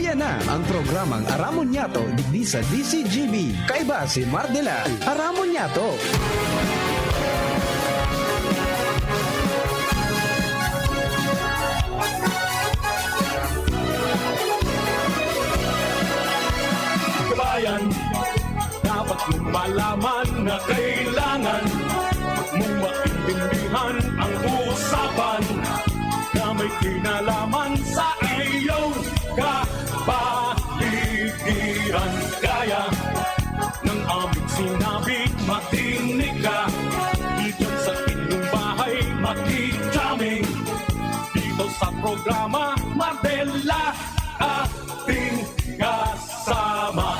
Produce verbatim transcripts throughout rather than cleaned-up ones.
Yan na ang programang Aramon Niyato digdi sa D C G B. Kaiba si Mardela. Aramon Niyato. Kabayan, dapat mong malaman na kailangan mong maintindihan ang usapan na may kinalaman sa iyong kapaligiran. Kaya ng aming sinabi, makinig ka. Diyan sa inyong bahay, makijamming. Dito sa programa, Mardela, ating kasama.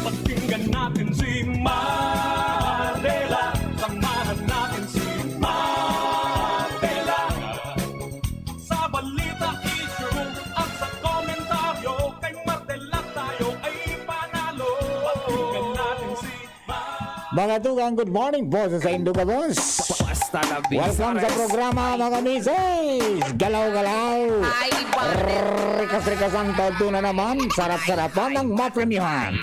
Pakinggan natin si Mardela. Samahan natin si Mardela. Sa balita, issue at sa komentaryo, kay Mardela tayo ay panalo. Pakinggan natin si Mardela. Mga tugang, good morning po sa saindo gabos. Basta na Welcome sa programa, mga misis. Galaw-galaw. Ay, bakit? Rikas-rikas ang taon na naman. Sarap-sarapan ng mapremyuhan.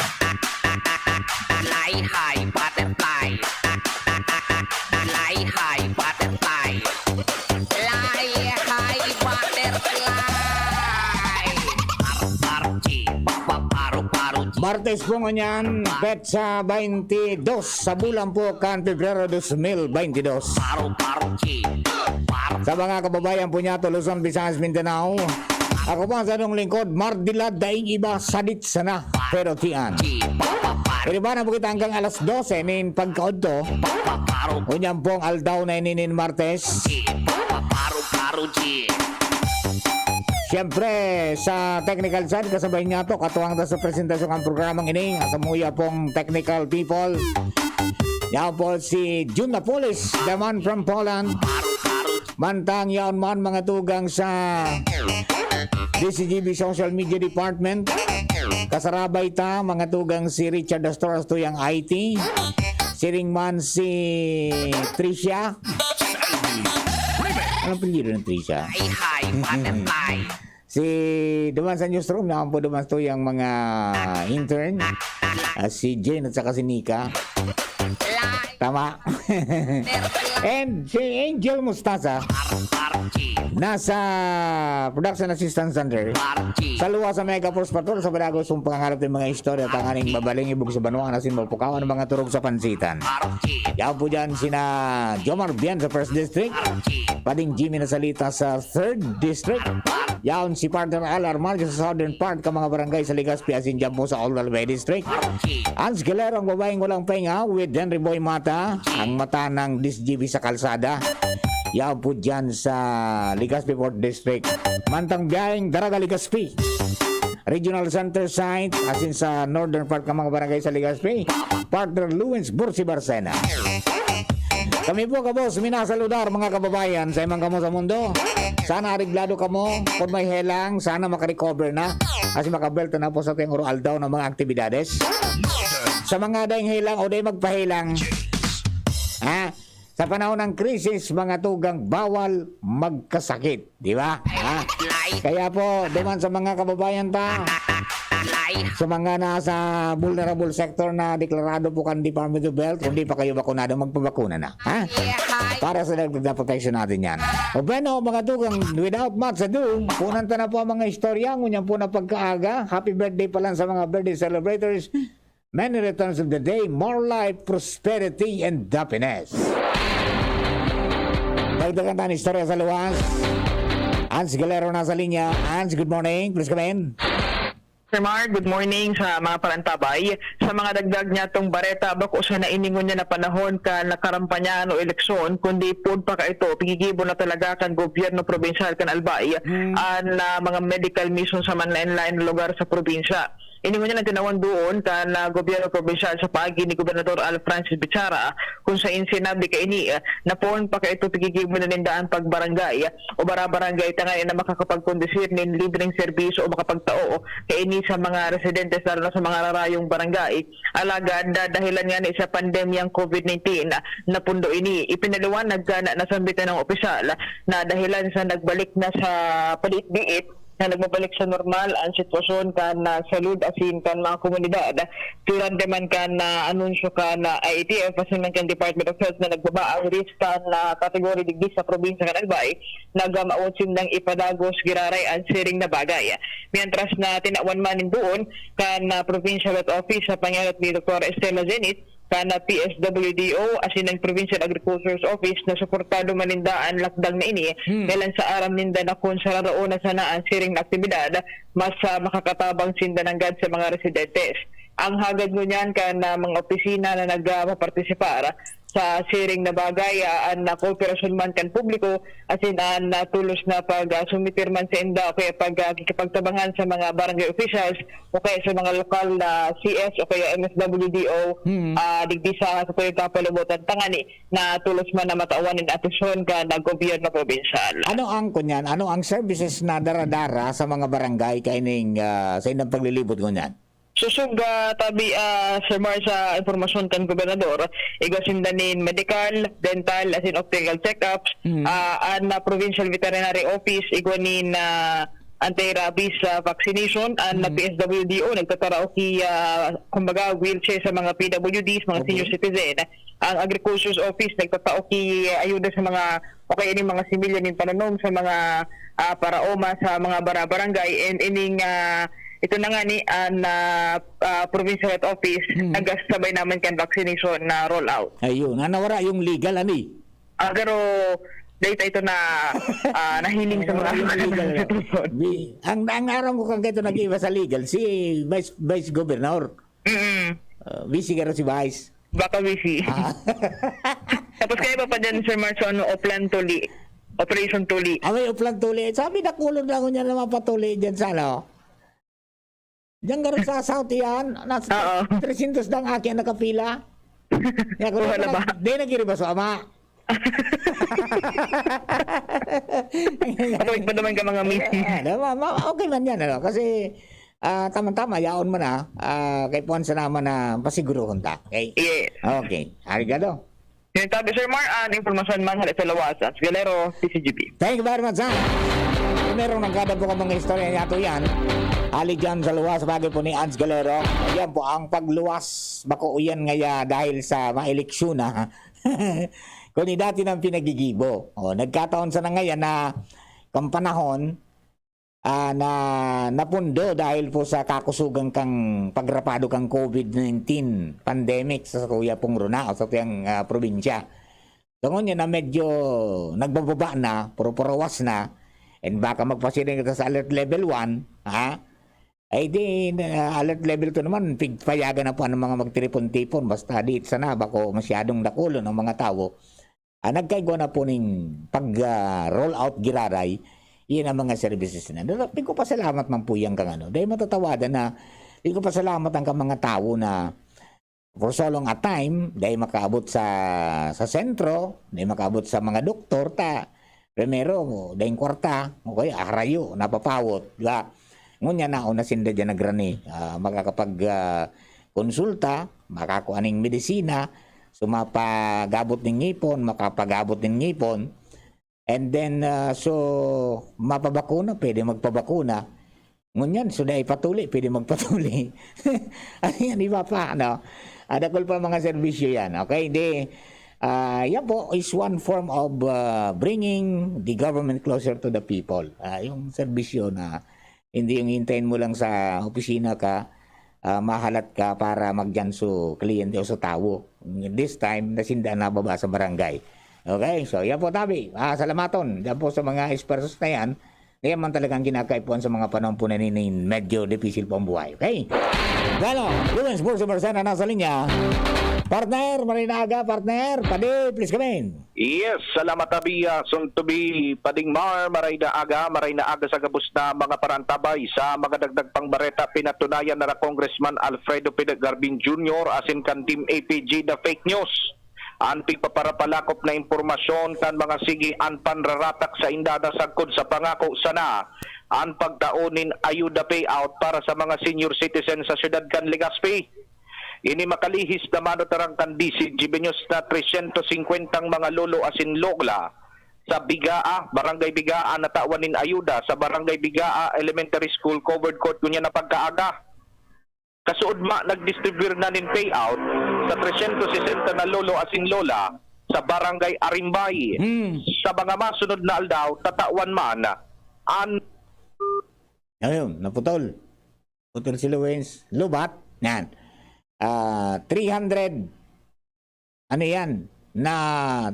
Fly high, butterfly. Fly high, butterfly. Fly high, butterfly. Paru-paru, G. Papaparu-paru, G. Martes po ngunyan, petsa baintidos sa bulan po kan Pebrero dos mil baintidos. Paru-paru, G. Paru- Sa mga kababayan po niya, Luzon, Visayas, Mindanao. Ako po ang sadong lingkod, Mardila, daing iba, sadit sana, pero tian. Pwede ba na po kita hanggang alas dose nin pagkaodto? Ngunyan pong aldaw na ini nin Martes. Siyempre, sa technical side, kasabay niya to, katuwang ta sa presentasyon ng programang ini, sa muya pong technical people. Yan po si Jun Napoles, the man from Poland. Mantang yaon man, mga tugang sa D C G B Social Media Department. Kasarabay ta, mga tugang, si Richard Astor, as tuyang I T. Siring man si Tricia. Anong apelyido ng Tricia? Hi, hi, butterfly. Si duman sa newsroom, naman po duman tuyang mga intern. Ah, si Jane at saka si Nika. Tama. And si Angel Mostaza, nasa production assistant center. Sa luwas sa Mega Force Patrol, sa Baragos, kung pangangarap ng mga istorya, tanganing babaling ibog sa banwa, na sin mapukawan ng mga turog sa pansitan. Yan po dyan, sina Jomar Bian sa First District, Pading Jimmy na salita sa Third District. Yaon si Partner Al Armario sa Southern Part ka mga barangay sa Legazpi asin dyan po sa Oral Bay District. Hans Galero, ang babaeng walang pahinga, with Henry Boy Mata, ang mata ng D C G B sa kalsada. Yaon po dyan sa Legazpi Fourth District. Mantang biyaheng Daraga Legazpi. Regional Center Site, asin sa northern part ng mga barangay sa Legazpi, Partner Luwins Bursi Barcena. Kami po, kabos, minasaludar, mga kababayan, sa imang kamo sa mundo. Sana areglado kamo. Kung may helang, sana makarecover na. Kasi makabelta na po sa ating oro-aldaw ng mga aktibidades. Sa mga daing helang o daing magpahelang, ha? Sa panahon ng krisis, mga tugang, bawal magkasakit. Di ba? Ha? Kaya po, duman sa mga kababayan ta, sa mga nasa vulnerable sector na deklarado po kan Department of Health, kung di pa kayo bakunado, magpabakuna na. Ha? Para sa dagdag na protection natin yan. O bueno, mga tugang, without much ado, punan ta na po ang mga istorya. Ngunyan po na pagkaaga, happy birthday pa lang sa mga birthday celebrators. Many returns of the day, more life, prosperity, and happiness. Dagdagan tayo ng istorya sa luwas. Hans Galero nasa linya. Hans, good morning. Please come in. Sir Mar, good morning sa mga parantabay. Sa mga dagdag niya tong bareta, bako sa nainingon niya na panahon ka nakarampanyahan o eleksyon, kundi pud pa ka ito, pigigibo na talaga kan gobyerno probinsyal kan Albay, Mm. an ah, mga medical mission sa manlaen-laen na lugar sa probinsya. Ini ngunyan ang tinawan doon kan ah, gobyerno probinsyal sa paagi ni Gobernador Al Francis Bichara, kung sain sinabi kaini, ah, na poon pa kaito pigigibo na ninda an pagbarangay o barabarangay tangay na makakapagkondisir nin libreng serbisyo o makapagtao kaini sa mga residentes, lalo na sa mga rarayong barangay. Alagad, ah, dahilan ngani sa pandemyang COVID nineteen, ah, napundo ini. Ipinaliwanag kan nasambitan ng opisyal na dahilan sa nagbalik na sa padiit-diit na nagbabalik sa normal ang sitwasyon kan, ah, salud asin kan mga komunidad. Durante man kan, ah, anunsyo kan, ah, I A T F asin man kan Department of Health na nagbaba ang risk kan, ah, kategory digdi sa probinsya kan Albay, nagamaot sindang ipadagos giraray an siring na bagay. Mientras na tinawan man nin poon kan, ah, Provincial Health Office sa pangenot ni Doktora Estela Zenit, kan P S W D O asin an Provincial Agriculture's Office na suportado man ninda an lakdang na ini, Hmm. dalan sa aram ninda na kun sararaon na sana an siring na aktibidad, mas, ah, makakatabang sinda nanggad sa mga residentes. Ang hagad ngunyan kan, ah, mga opisina na nagpapartisipar sa siring na bagay, ah, an, ah, kooperasyon man kan publiko, asin an, ah, tulos na pag, ah, sumitir man sa inda o kaya pag, ah, kikipagtabangan sa mga barangay officials o kaya sa mga lokal na C S o kaya M S W D O, Hmm. ah, digdi sa, sa tuyong kapalubotan tangani na tulos man na matawan nin atensyon kan gobyerno probinsyal. Ano ang kunyan? Ano ang services na daradara sa mga barangay kaining, ah, sa indang paglilibot ngunyan? Susog, ah, tabi, ah, Sir Mar, sa impormasyon kan gobernador, igwa sinda nin medical, dental, asin optical check-ups. Mm. Ah, an, ah, Provincial Veterinary Office, igwa nin, ah, anti-rabies, ah, vaccination. An, ah, Mm. P S W D O, nagtataraok ki, ah, kumbaga, wheelchair sa mga P W Ds, mga Okay. senior citizen. Ang Agriculture's Office, nagtatao ki ayuda sa mga, o kaya ining mga similya nin pananom sa mga, ah, paraoma, sa mga bara-, barangay, and ining, ah, ito na nga ni, ah, na, ah, Provincial Health Office, Hmm. nagsasabay naman kan vaccination na rollout. Ayun, na nawara yung legal, ani? Ah, pero data ito na, ah, nahiling sa Nawara mga yung legal, ano? Bi-, ang, ang aram ko kang ito nag-iiba sa legal, si Vice, Vice Governor. Mm. Ah, busy ka rin si Vice. Baka busy. Ah. Tapos kayo pa pa dyan, Sir Marso, ano, Oplan Tuli. Operation Tuli. Ah, may Oplan Tuli. Sabi, nakulon lang ko niya na mapatuli dyan sa, ano. Diyan ka rin sa South yan. Nasa Oo. trescientos dang aki ang nakapila. Kaya ko Wala na ba? Di nagiriba sa ama. Ako, iba naman ka mga misis. Ah, ah, ma-, ma-, okay man yan, ano? Kasi, ah, tama-tama, yaon man, ah. Ah, kay Puan sa naman na pasiguruhon ta. Okay? Yes. Okay. Arigado. Yung tabi, Sir Mar, ang impormasyon man, hali sa lawas, Ans Galero, P C G B. Thank you very much, ha. Kung merong nagkadagpo ka mga istorya niya, ito yan. Ali dyan sa luwas, bagay po ni Ans Galero. Yan po, ang pagluwas, bako yan ngaya dahil sa maeleksyon, ha. Kung dati nang pinagigibo. O, nagkataon sana ngayon na kang panahon, ah, na napundo dahil po sa kakusugan kang pagrapado kang COVID nineteen pandemic sa kuya pong Runa o sa tuyang, ah, probinsya. So, ngunyan na medyo nagbababa na, puro-purawas na, and baka magpasiring kita sa alert level one, ha? Ay di, na, alert level two naman, pigpayagan na po ang mga magtipon-tipon, basta di sana, bako masyadong dakulon ang mga tawo. Ah, nagkaigwa na po ning pag, ah, roll out giraray, iyan ang mga services na. Pero pigpasalamat man po yan kang ano. Dahil matatawadan na, pigpasalamat ang kang mga tawo na for so long a time, dai makaabot sa, sa sentro, dai makaabot sa mga doktor, ta, primero, daing kwarta, o kaya harayo, napapawot, di ba? Ngunyan na, una sinda dyan nagrani, ah, makakapag, ah, konsulta, makakua ning medisina, sumapagabot ning ngipon, makapagabot ning ngipon, and then, ah, so, mapabakuna, pwede magpabakuna. Ngunyan, so, dai patuli, pwede magpatuli. Ano yan, iba pa, no? Ah, dakul pa mga serbisyo yan, okay? Di, ah, yan po is one form of, ah, bringing the government closer to the people. Ah, yung serbisyo na hindi yung hintayin mo lang sa opisina ka, ah, mahalat ka para magdiyan sa kliyente o sa tawo. This time, nasinda na baba sa barangay. Okay, so yan po, tabi. Ah, salamaton. Diyan po sa mga ekspertos na yan, kaya man talagang kinakaipuan sa mga panahon po na nini, medyo dipisil po ang buhay. Okay? Galo, Lawrence Bursa Marcena nasa linya. Partner, maray na aga, partner. Padi, please come in. Yes, salamat, Abi. Ah, soon to be, Pading Mar, maray na aga, maray na aga sa gabos na mga parantabay. Sa mga dagdag pang bareta, pinatunayan na ra Congressman Alfredo Pidot Garbin Junior asin kan Team A P G The Fake News an pigpaparapalakop na impormasyon kan mga sige an panraratak sa indada sagkod sa pangako sana an pagtao nin ayuda payout para sa mga senior citizen sa siyudad kan Legazpi. Ini makalihis na manutarang kan D C G B News na trescientos singkwentang mga lolo asin lola sa Bigaa, Barangay Bigaa, natawan nin ayuda sa Barangay Bigaa Elementary School covered court ngunyan na pagkaaga. Kasuodma, nagdistribuyar na nin payout sa tresyentos sesenta na lolo asin lola sa Barangay Arimbay. Hmm. Sa mga masunod na aldaw, tatawan man an Ayun, naputol. Putol si Luwens. Lubat. Yan. Ah, three hundred. Ano yan? Na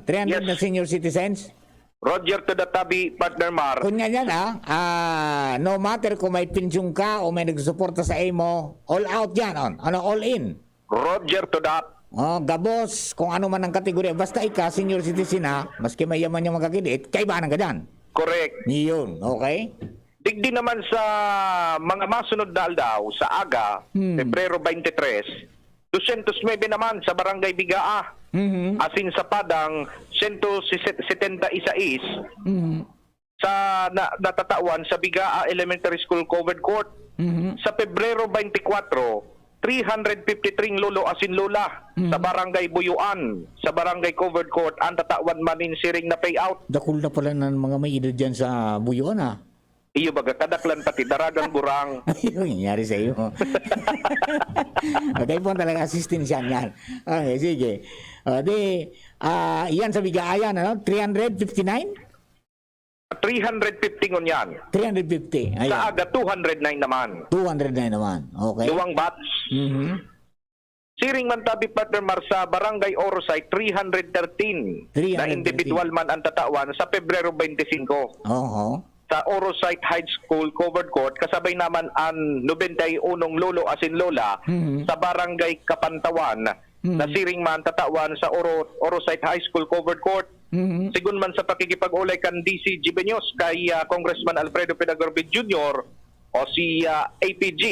three hundred Yes. na senior citizens? Roger to the tabi, partner Mar. Kung yan yan, ah, ah, no matter kung may pensyon ka o may nagsusuporta sa imo, all out yan. On. Ano, all in? Roger to that. Oh, gabos, kung ano man ang kategorya. Basta ika, senior citizen ha, maski may yaman yung magkakidit, kaibahan ka dyan. Correct. Yun, okay? Digdi naman sa mga masunod na aldaw, sa aga, Hmm. Pebrero twenty-three, dosyentos nuebe naman sa Barangay Bigaa, Mhm. asin sa Padang, sento setenta y seis Mhm. sa na, natatawan sa Bigaa Elementary School covered court. Mhm. Sa Pebrero twenty-four, three hundred fifty-three lolo asin lola Mhm. sa Barangay Buyuan, sa Barangay Covered Court, ang tatawan man nin siring na payout. Dakul na pala ng mga may edad dyan sa Buyuan, ah. Iyo baga, kadaklan pati, daragang gurang. Yung nangyari sa iyo. Okay po talaga, assistance yan, yan. Okay, sige. O, di, ah, yan sa Bigaayan, ano? three hundred fifty-nine? Three hundred fifty ngunyan. Three hundred fifty, ayan. Sa aga, two hundred nine naman. Two hundred nine naman, okay. Duwang batch. Mhm. Siring man tabi, partner Mar, sa Barangay Orosay, three hundred thirteen na Three hundred thirteen. individual man ang tatawan sa Pebrero twenty-five. Oho. Sa Orosay High School covered court, kasabay naman ang nobenta y unong lolo asin lola Mhm. sa Barangay Kapantawan Mhm. na siring man tatawan sa Oro-, Orosay High School covered court. Mhm. Sigun man sa pakikipag-olay kan D C G B News kay, ah, Congressman Alfredo Pinagarbe Junior o si, ah, A P G,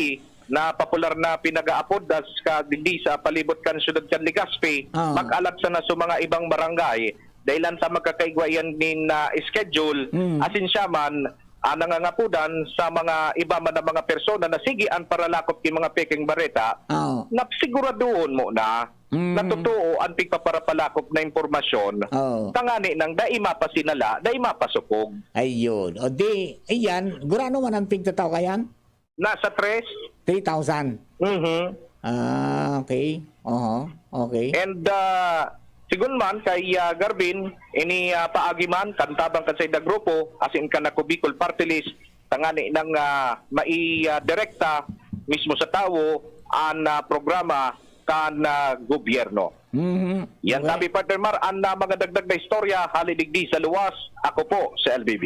na popular na pinag-aapod das ka digdi sa palibot kan siyudad kan Legazpi, Ah. mag-alat sana sa mga ibang barangay. Dahil lang sa magkakaigwa yan nin, ah, schedule, Mm. asin siya man, ah, nangangapodan sa mga iba man na mga persona na sige an paralakop ki mga pekeng bareta, Ah. na siguraduhon mo na, Mm. na totoo an pigpaparapalakop na impormasyon, Oo. tangani nang dai mapasinala, dai mapasupog. Ayun. O di, iyan, gurano man ang pigtatao kayan? Nasa tres. Three thousand? Mhm. Ah, okay. Oho, okay. And, ah, sigun man kay, ah, Garbin, ini, ah, paagi man kan tabang kan saida grupo, as in kan Ako Bicol Party List, tangani nang, ah, mai, ah, direkta mismo sa tawo an, ah, programa kan, ah, gobyerno. Mhm. Yan Okay. tabi, partner Mar, an, ah, mga dagdag na istorya, hali digdi sa luwas. Ako po si L B B.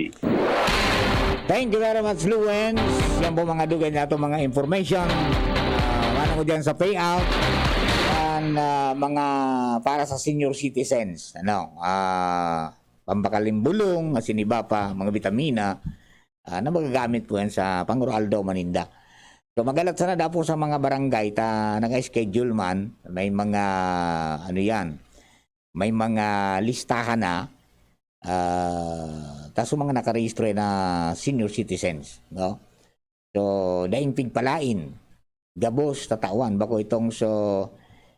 Thank you very much, Luwens. Yan po mga dugay na itong mga information. Ah, ano ko dyan sa payout? Yan, ah, mga para sa senior citizens. Ano? Ah, pampakaling bulong, asin iba pa, mga bitamina, ah, na magagamit po yan sa panguraldo maninda. So, magalat sana dapo sa mga barangay ta naka-schedule man, may mga, ano yan, may mga listahan na, ah, ta sa mga nakarehistro na senior citizens, no? So, daing pigpalain, gabos, tatawan, bako itong so,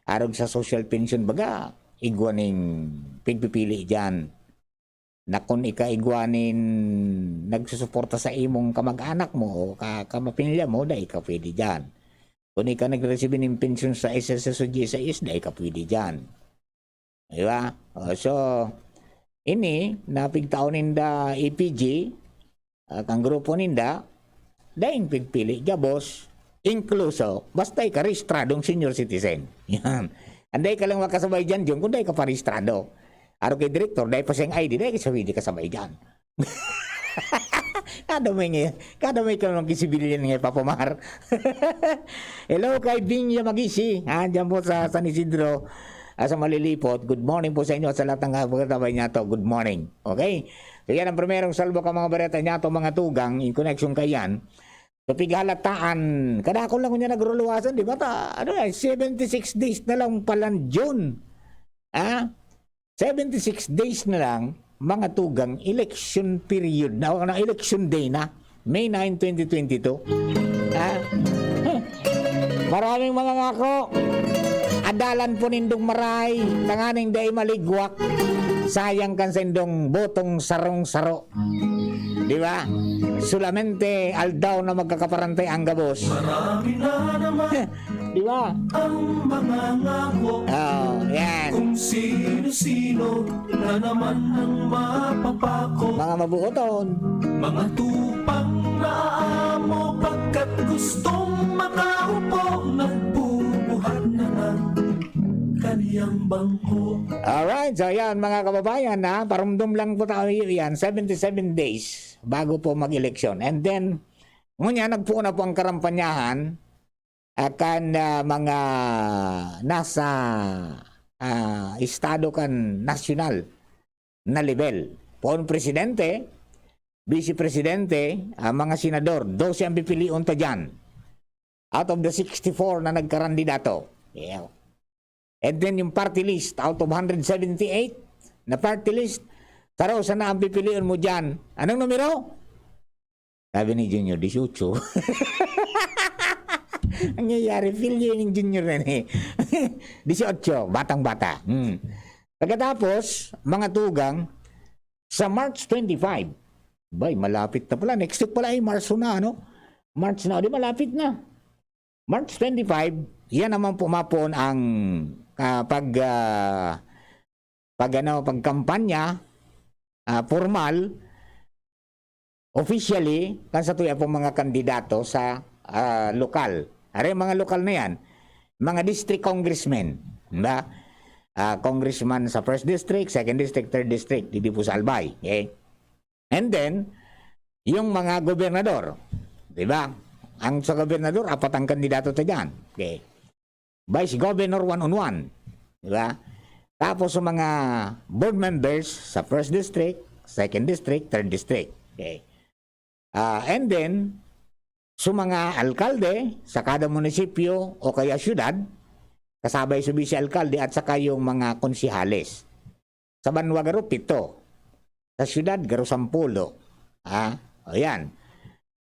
arog sa social pension, baga, igwa ning pigpipili dyan. Na kun ika igwa nin nagsusuporta sa imong kamag-anak mo o ka-, kamapamilya mo, dai ka pwede dyan. Kun ika nagresibir nin pensyon sa S S S o G S S, dai ka pwede dyan. Di ba? O, so, ini, napigtao ninda A P G, ah, kang grupo ninda, daing pigpili, gabos, inkluso, basta ika rehistradong senior citizen. Yan. Anday ka lang makasabay dyan, Jun, kung dai ka pa rehistrado. Aro kay direktor, dai pa siyang I D, dai ka sabi, di kasabay dyan. Kada may ngay-, kada may ka naman civilian ngay, Papa Mar. Hello kay Bing Yamagisi, ah, dyan po sa San Isidro, ah, sa Malilipot. Good morning po sa inyo at sa lahat ng kababayan niya to. Good morning. Okay? So yan ang primerong salbo ka mga bareta niya to, mga tugang, in connection kay yan. So pighalataan, kadakol lang niya nagruluwasan, di ba? Ta, ano yan, seventy-six days na lang palan June. Ha? Seventy-six days na lang, mga tugang, election period na, o na election day na, May nine, twenty twenty-two. Ha? Maraming mga ngako. Adalan po nindong maray, tanganing dai maligwak. Sayang kan saindong botong sarong-saro. Di ba? Solamente aldaw na magkakaparantay ang gabos. Marami na naman Di ba? ang mga ngako. Oh, yan. Kung sino-sino na naman ang mapapako. Mga mabuoton. Mga tupang naaamo pagkat gustong makaupo, nagbubuhat na ng kaniyang bangko. Alright, so yan mga kababayan, ha, parumdum lang po tayo yan, seventy-seven days bago po mag-eleksyon. And then, ngunyan, nagpuon na po ang karampanyahan akan ah, mga nasa ah, estado kan nasyonal na level. Poon presidente, vice presidente, ang mga senador, dose ang pipilion ta dyan. Out of the sixty-four na nagkarandidato. Yeah. And then yung party list, out of one hundred seventy-eight na party list, saro sana ang pipilion mo dyan. Anong numero? Sabi ni Junior, dieciocho. Ang nangyayari, feel yun yung Junior na eh. Dieciocho, batang-bata. Hmm. Pagkatapos, mga tugang, sa March twenty-five, bay, malapit na pala. Next week pala ay Marso na, ano? March na, di malapit na. March twenty-five, yan naman po mapon ang ah, pag, ah, pag, ano, pagkampanya, ah, formal, officially, kan sa tuya pong mga kandidato sa ah, lokal. Are mga lokal na yan, mga district congressmen, di ba? Ah, congressman sa first district, second district, third district, didi po sa Albay. Okay? And then, yung mga gobernador, di ba? Ang sa gobernador, apat ang kandidato ta dyan. Okay. Vice Governor one on one, di ba? Tapos sa mga board members sa first district, second district, third district. Okay. Ah, and then, sa mga alkalde sa kada munisipyo o kaya syudad, kasabay sa vice alkalde at saka yung mga konsehales. Sa banwa garo, pito. Sa syudad, garo sampulo. Ha? O yan.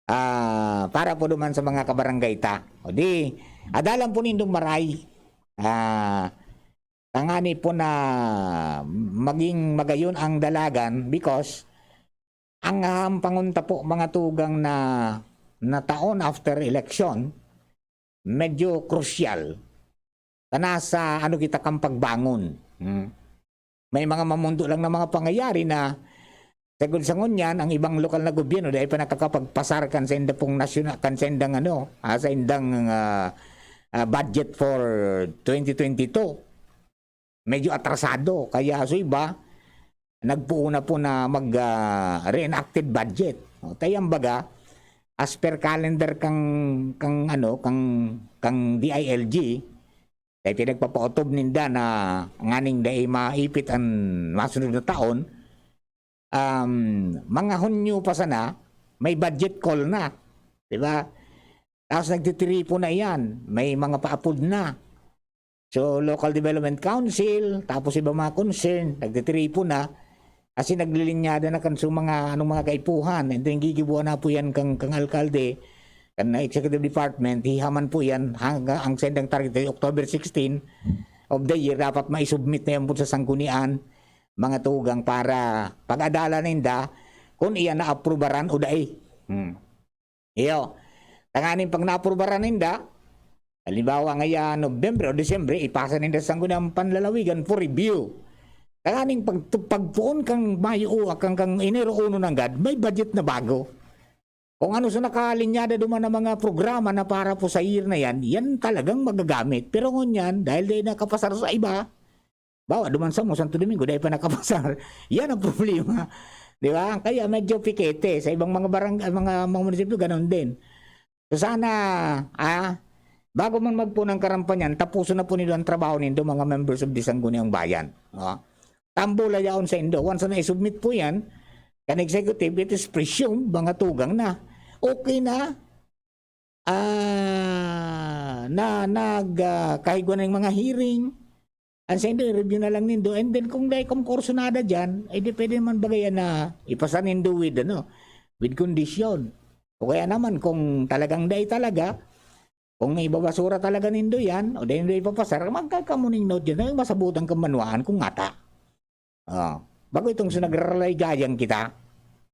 Ah, para po duman sa mga kabarangay ta. O di, adalan po nindong maray. Ah, tangani po na maging magayon ang dalagan because ang hahampangon ta po, mga tugang, na, na taon after election, medyo crucial. Kana sa ano kita kang pagbangon. Hmm. May mga mamundo lang na mga pangyayari na sagod sa ngunyan, ang ibang lokal na gobyerno dahil pa nakakapagpasar kan sa inda pong nasyonal, kan sa indang ano, ah, sa indang ah, ah, budget for twenty twenty-two. Medyo atrasado. Kaya sa iba, nagpuuna po na mag ah, reenacted budget. O, tayang baga, as per calendar kang, kang ano, kang, kang D I L G, kaya pinagpapautob ninda na nganing dai maipit ang masunod na taon, um, mga Hunyo pa sana, may budget call na. Di ba? Tapos nagtitiripon na iyan. May mga paapod na. So, Local Development Council, tapos iba mga concern, nagtitiripon na. Kasi naglilinyada na kan sa mga, anong mga kaipuhan. And then, gigibuan na po yan kang, kang alkalde, kan executive department, hihaman po yan. Hanggang ang sendang target ay October sixteen of the year, dapat maisubmit na yan po sa sanggunian, mga tugang, para pag-adala ninda kung iyan naaprubaran o dai. Hmm. Iyo. Tanganing pag naaprubaran ninda, halimbawa ngaya Nobyembre o Disyembre, ipasa ninda sa sangguniang panlalawigan for review. Tanganing pag, pagpuon kang Mayo o kang, kang Enero uno nanggad, may budget na bago. Kung ano sa nakalinyada duman ng mga programa na para po sa year na yan, yan talagang magagamit. Pero ngunyan, dahil dahil nakapasar sa iba, bawa duman sa mo, Santo Domingo, dahil pa nakapasar. Yan ang problema. Di ba? Kaya medyo pikete sa ibang mga barangay, mga, mga munisipyo, ganun din. So sana, ah, bago man magpunang karampanyan, tapuson na po nila ang trabaho nindo, mga members of the Sangguniang Bayan. Oh. Tambula yaon sa indo. Once na isubmit po yan, kan executive, it is presumed, mga tugang na. Okay na. Ah, na, nag, ah, kahigwa na yung mga hearing. Ang sa indo, i-review na lang nindo. And then, kung dahil kung kursunada dyan, eh, di pwede naman bagay na ipasa nindo with, ano, with condition. O kaya naman, kung talagang dai talaga, kung ibabasura talaga nindo yan, o dai nindo ipapasar, magkakamuning note dyan, ay masabutan kang manuaan kung ngata. Oh. Bago itong sa nagralaygayang kita.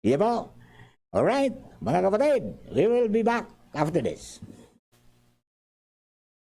Iya po. Alright, mga kapatid, we will be back after this.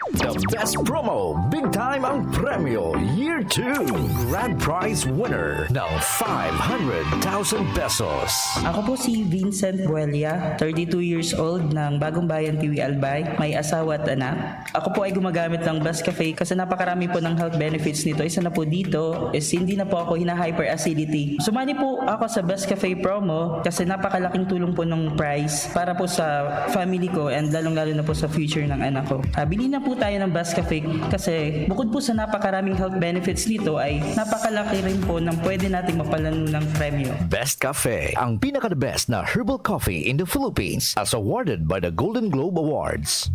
The best promo, big time ang premyo, year two, grand prize winner ng five hundred thousand pesos. Ako po si Vincent Buelia, thirty-two years old ng Bagong Bayan, Tiwi, Albay. May asawa at anak. Ako po ay gumagamit ng Best Cafe kasi napakarami po ng health benefits nito. Isa na po dito is hindi na po ako hina-hyperacidity. Sumali po ako sa Best Cafe promo kasi napakalaking tulong po ng price para po sa family ko and lalong-lalo na po sa future ng anak ko. Ah, bili na po tayo ng Best Cafe kasi bukod po sa napakaraming health benefits nito ay napakalaki rin po ng pwede nating mapalanunan premyo. Best Cafe, ang pinaka-the best na herbal coffee in the Philippines, as awarded by the Golden Globe Awards.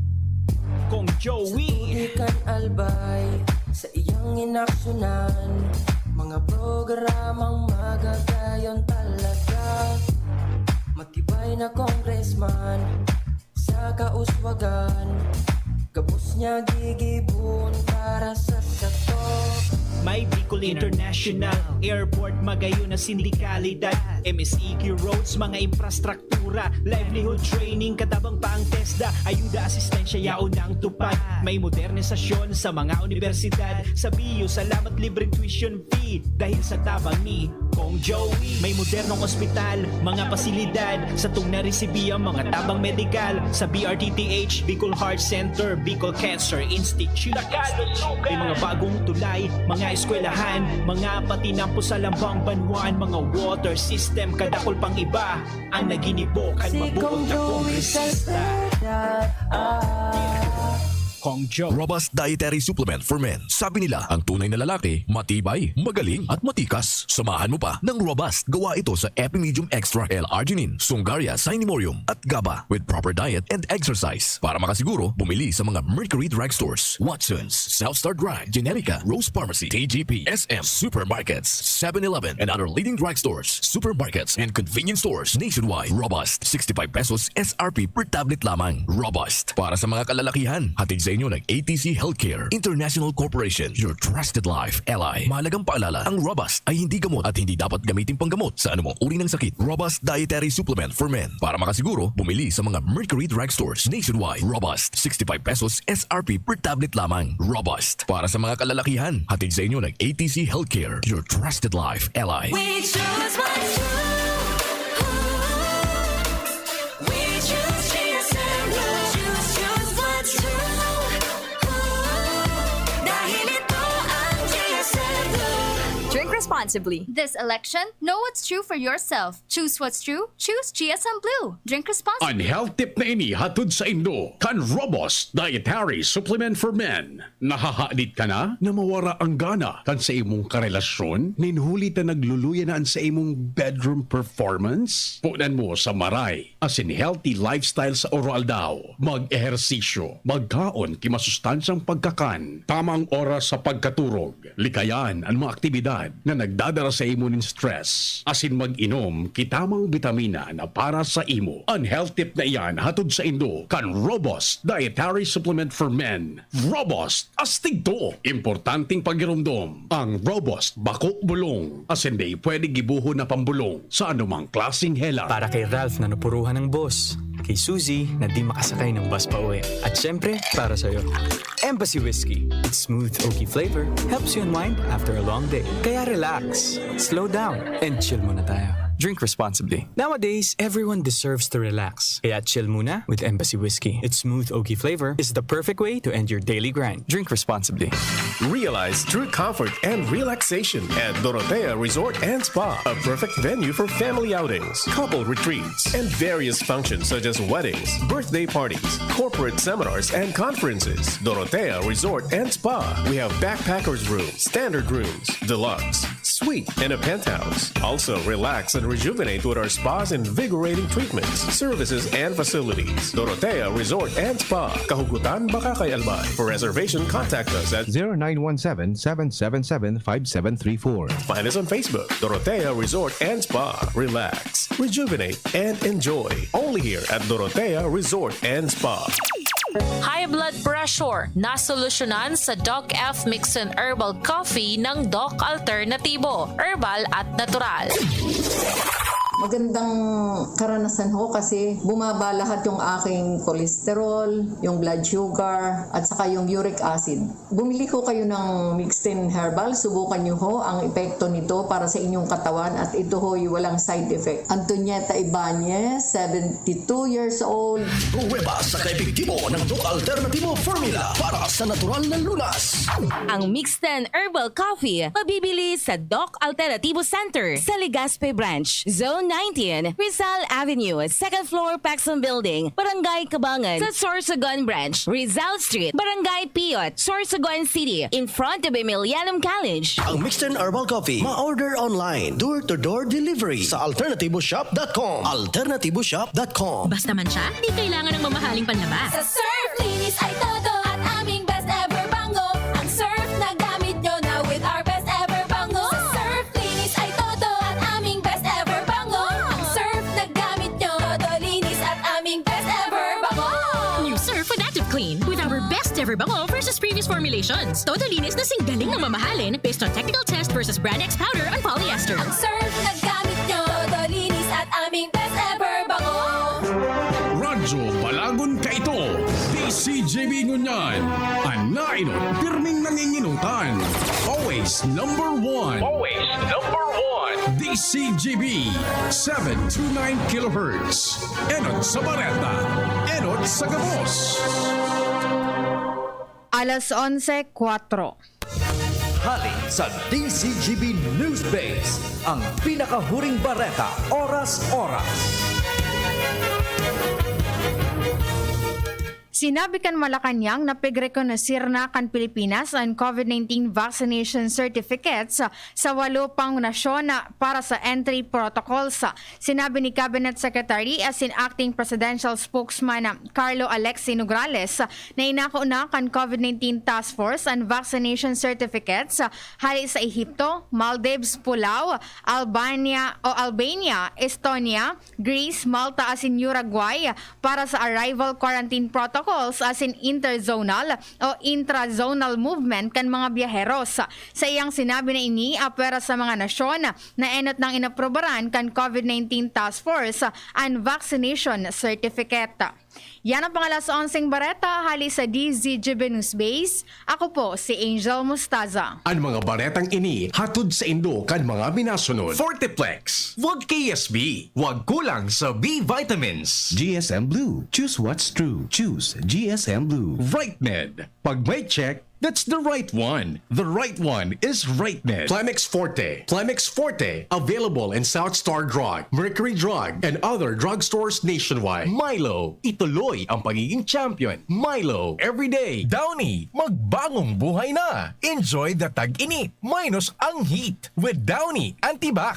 Kong Joey. Di kan albay sa iyang inaksyonan. Mga programang magagayon talaga. Matibay na congressman sa kauswagan. Gabos niya gigibon para sa sato. May Bicol International Airport, magayon na sindikalidad, M S E Q roads, mga infrastruktura, livelihood training, katabang pa ang TESDA, ayuda, asistensya, yaon ang tupad. May modernisasyon sa mga universidad, sa B U, salamat libreng tuition fee, dahil sa tabang ni Kong Joey. May modernong ospital, mga pasilidad, satong naresibi ang mga tabang medikal sa B R T T H, Bicol Heart Center, Bicol Cancer Institute. May mga bagong tulay, mga eskwelahan, mga patinampo sa lambang banwaan, mga water system, kadakol pang iba. Ang naginibo kan mabuot na kongresista. Kong Joe. Robust Dietary Supplement for Men. Sabi nila, ang tunay na lalaki, matibay, magaling, at matikas. Samahan mo pa ng Robust. Gawa ito sa Epimedium Extra L-Arginine, Sungaria, Cinemorium, at GABA with proper diet and exercise. Para makasiguro, bumili sa mga Mercury Drugstores, Watson's, Self-Start Drug, Generica, Rose Pharmacy, T G P, S M, supermarkets, seven eleven, and other leading drugstores, supermarkets, and convenience stores nationwide. Robust, sixty-five pesos S R P per tablet lamang. Robust. Para sa mga kalalakihan, hatid sa inyo ng A T C Healthcare International Corporation, your trusted life ally. Mahalagang paalala, ang Robust ay hindi gamot at hindi dapat gamitin panggamot sa anumang uri ng sakit. Robust Dietary Supplement for Men. Para makasiguro, bumili sa mga Mercury Drugstores nationwide. Robust, sixty-five pesos S R P per tablet lamang. Robust. Para sa mga kalalakihan, hatid sa inyo ng A T C Healthcare, your trusted life ally. We choose what's true. We choose G S M Blue. Choose, choose what's true. Dahil ito ang G S M Blue. Drink responsibly. This election, know what's true for yourself. Choose what's true. Choose G S M Blue. Drink responsibly. An health tip na ini hatod saindo kan Robust Dietary Supplement for Men. Nahahadit ka na na mawara ang gana kan sa imong karelasyon nin huli ta nagluluya na an sa imong bedroom performance? Punan mo sa maray asin healthy lifestyle sa oroaldaw. Mag-ehersisyo, magkaon ki masustansyang pagkakan, tamang oras sa pagkaturog, likayan an mga aktibidad na nagdadara sa imo nin stress, asin mag-inom ki tamang bitamina na para sa imo. An health tip na iyan hatod saindo kan Robust Dietary Supplement for Men. Robust, astig to! Importanteng pagiromdom, ang Robust bako bulong, asin dai pwede gibohon na pambolong sa anumang klaseng hela. Para kay Ralph na napuruhan ng boss, kay Suzy na di makasakay ng bus pa uwi, at syempre, para sa'yo. Embassy Whiskey. Its smooth, oaky flavor helps you unwind after a long day. Kaya relax, slow down, and chill muna tayo. Drink responsibly. Nowadays, everyone deserves to relax. Kaya chill muna with Embassy Whiskey. Its smooth, oaky flavor is the perfect way to end your daily grind. Drink responsibly. Realize true comfort and relaxation at Dorotea Resort and Spa, a perfect venue for family outings, couple retreats, and various functions such as weddings, birthday parties, corporate seminars, and conferences. Dorotea Resort and Spa. We have backpackers room, standard rooms, deluxe, suite, and a penthouse. Also, relax and rejuvenate with our spa's invigorating treatments, services, and facilities. Dorotea Resort and Spa, Kahugutan, Bacacay, Albay. For reservation, contact us at zero nine one seven, seven seven seven, five seven three four. Find us on Facebook, Dorotea Resort and Spa. Relax, rejuvenate, and enjoy. Only here at Dorotea Resort and Spa. High blood pressure, nasolusyonan sa Doc F Mixin Herbal Coffee ng Doc Alternatibo, herbal at natural. Magandang karanasan ho kasi bumaba lahat yung aking cholesterol, yung blood sugar, at saka yung uric acid. Bumili ho kayo ng Mixin Herbal, subukan nyo ho ang epekto nito para sa inyong katawan at ito ho'y walang side effect. Antonieta Ibanez, seventy-two years old. Pruweba sa kaepektibo ng Doc Alternatibo Formula para sa natural na lunas. Ang Mixten Herbal Coffee, mabibili sa Doc Alternativo Center sa Legazpi Branch, Zone nineteen, Rizal Avenue, second floor, Paxson Building, Barangay Cabangan, sa Sorsogon Branch, Rizal Street, Barangay Piot, Sorsogon City, in front of Emilianum College. Ang Mixten Herbal Coffee, ma-order online, door-to-door delivery sa alternativoshop.com. Alternativoshop.com. Basta man siya, di kailangan ng mamahaling panlaba. Sa Surf, linis ay todo at aming best ever bango. Ang Surf na gamit nyo na with our best ever bango. Sa Surf, linis ay todo at aming best ever bango. Ang Surf na gamit nyo, todo linis at aming best ever bango. New Surf with Active Clean with our best ever bango versus previous formulations. Todo linis na singgaling na mamahalin based on technical test versus Brand X powder and polyester. Ang Surf na gamit nyo, todo linis at aming best ever bango. Radyo Balagon Kaito, D C G B Ngunyan, an nainot pirming nanginginutan. Always number one. Always number one. D C G B, seven two nine kilohertz. Enot sa bareta, enot sa gabos. Alas onse kuwatro. Hali sa D Z G B News Base, ang pinakahuring bareta, oras-oras. Sinabi kan Malacañang na pigrekonosir na kan Pilipinas an COVID nineteen vaccination certificates sa walo pang nasyon para sa entry protocols. Sinabi ni Cabinet Secretary asin Acting Presidential Spokesman Carlo Alexi Nograles na inako na kan COVID nineteen Task Force an vaccination certificates hali sa Ehipto, Maldives, Palau, Albania o Albania, Estonia, Greece, Malta asin Uruguay para sa arrival quarantine protocols asin interzonal o intrazonal movement kan mga biyaheros. Sa iyang sinabi na ini apwera sa mga nasyon na enot nang inaprobaran kan COVID nineteen Task Force an vaccination certificate. Yan ang pang alas onseng bareta hali sa D Z G B News Base. Ako po si Angel Mostaza. An mga baretang ini hatod saindo kan mga minasunod. Fortiplex, wag K S B, wag kulang sa B vitamins. G S M Blue, choose what's true. Choose G S M Blue. Rightmed, pag may check, that's the right one. The right one is Rightmed. Plemex Forte. Plemex Forte, available in South Star Drug, Mercury Drug, and other drugstores nationwide. Milo, ituloy ang pagiging champion. Milo, everyday. Downy, magbagong buhay na. Enjoy the tag-init minus ang heat with Downy Antibac.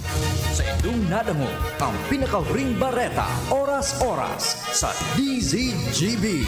Saindong nadangog ang pinakahuring bareta, oras-oras, sa D Z G B.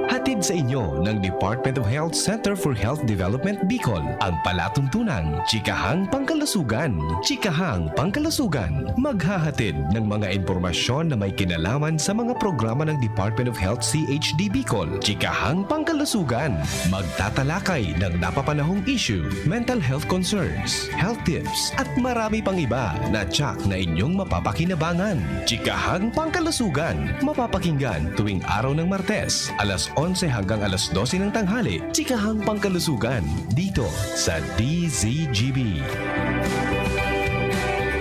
Hatid sa inyo ng Department of Health Center for Health Development Bicol, ang palatuntunang Chikahang Pangkalusugan. Chikahang Pangkalusugan, maghahatid ng mga impormasyon na may kinalaman sa mga programa ng Department of Health C H D Bicol. Chikahang Pangkalusugan, magtatalakay ng napapanahong issue, mental health concerns, health tips, at marami pang iba na tiyak na inyong mapapakinabangan. Chikahang Pangkalusugan, mapapakinggan tuwing araw ng Martes, alas onse hanggang alas dose ng tanghali. Chikahang Pangkalusugan, dito sa D Z G B.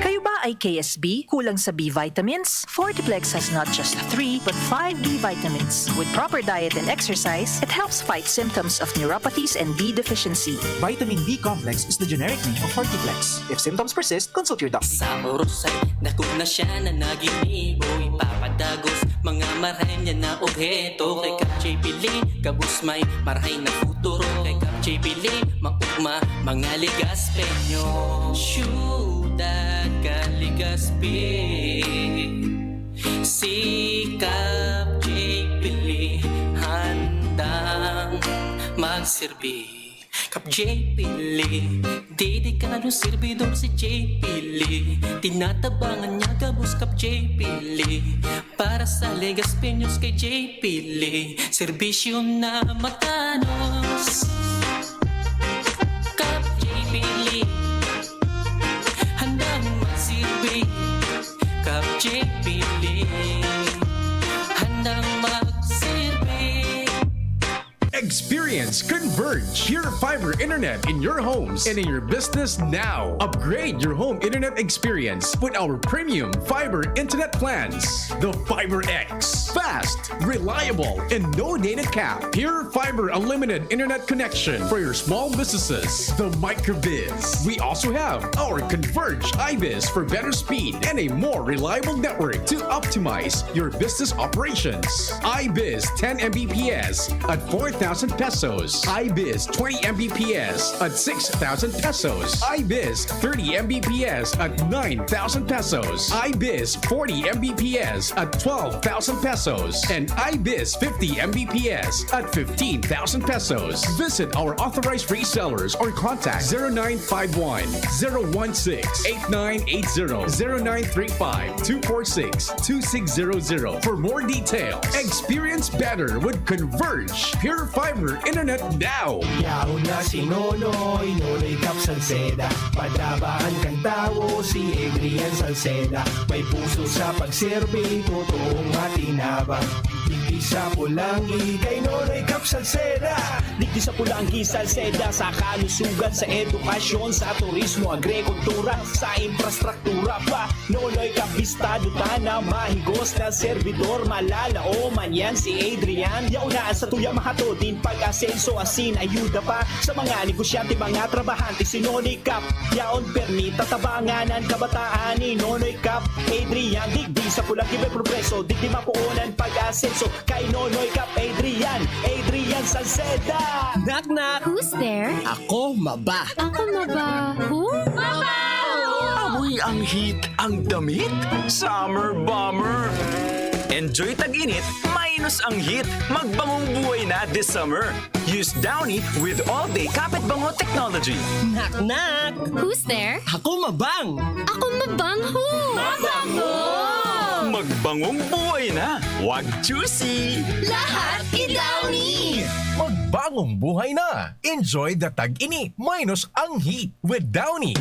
Kayo ba ay K S B, kulang sa B vitamins? Fortiplex has not just three, but five B vitamins. With proper diet and exercise, it helps fight symptoms of neuropathies and B deficiency. Vitamin B complex is the generic name of Fortiplex. If symptoms persist, consult your doctor. Sa oros ay dako na siya na naginibo. Ipapadagos mga marahay niya na obheto. Kay Kap J P Lee, gabos may marahay na futuro. Kay Kap J P Lee, maugma, mga ligas penyo. Siyudad kan Legazpi. Si Kap J P Lee handang magsirbi. Kap J P Lee, dedikadong serbidor si J P Lee. Tinatabangan niya gabos Kap J P Lee. Para sa Legazpeños kay J P Lee, serbisyo na matanos. Kap J P Lee, handang magsilbi. Kap J P Lee, handang magsilbi. Experience Converge Pure Fiber Internet in your homes and in your business now. Upgrade your home internet experience with our premium fiber internet plans. The Fiber X. Fast, reliable, and no data cap. Pure Fiber Unlimited Internet Connection for your small businesses. The Microbiz. We also have our Converge iBiz for better speed and a more reliable network to optimize your business operations. iBiz ten M B P S at four thousand pesos. iBiz twenty M B P S at six thousand pesos. iBiz thirty M B P S at nine thousand pesos. iBiz forty M B P S at twelve thousand pesos. And iBiz fifty M B P S at fifteen thousand pesos. Visit our authorized resellers or contact zero nine five one, zero one six, eight nine eight zero, zero nine three five, two four six, two six zero zero for more details. Experience better with Converge Pure Fiber Internet now. Yaon na si Nonoy, Nonoy Cap Salceda. Padabaan kan tawo si Adrian Salceda. May puso sa pagserbi, totoong matinabang. Digdi sa Pulanggi, kay Nonoy Cap Salceda. Digdi sa Pulanggi, Salceda, sa kalusugan, sa edukasyon, sa turismo, agrikultura, sa infrastruktura pa. Nonoy Cap, bistado ta na mahigos na serbidor, malalaoman yan si Adrian. Yaon na an satuya, mahatod nin pag-asenso, asin ayuda pa sa mga negosyante, mga trabahante, si Nonoy Cap. Yaon permi tatabangan an kabataan ni Nonoy Cap. Adrian, digdi sa Pulanggi may progreso, digdi mapoon an pag-asenso. Kay Nonoy Cap Adrian, Adrian Salceda. Knock, knock. Who's there? Ako, maba. Ako, maba. Who? Maba! Amoy ang heat, ang damit, summer bomber. Enjoy tag-init, minus ang heat. Magbangong buhay na this summer. Use Downy with all-day kapit bango technology. Knock, knock. Who's there? Ako, mabang. Ako, mabang, who? Mabango! Magbangong buhay na. Wag choosy. Lahat i-Downy. Magbangong buhay na. Enjoy the tag-init minus ang heat with Downy.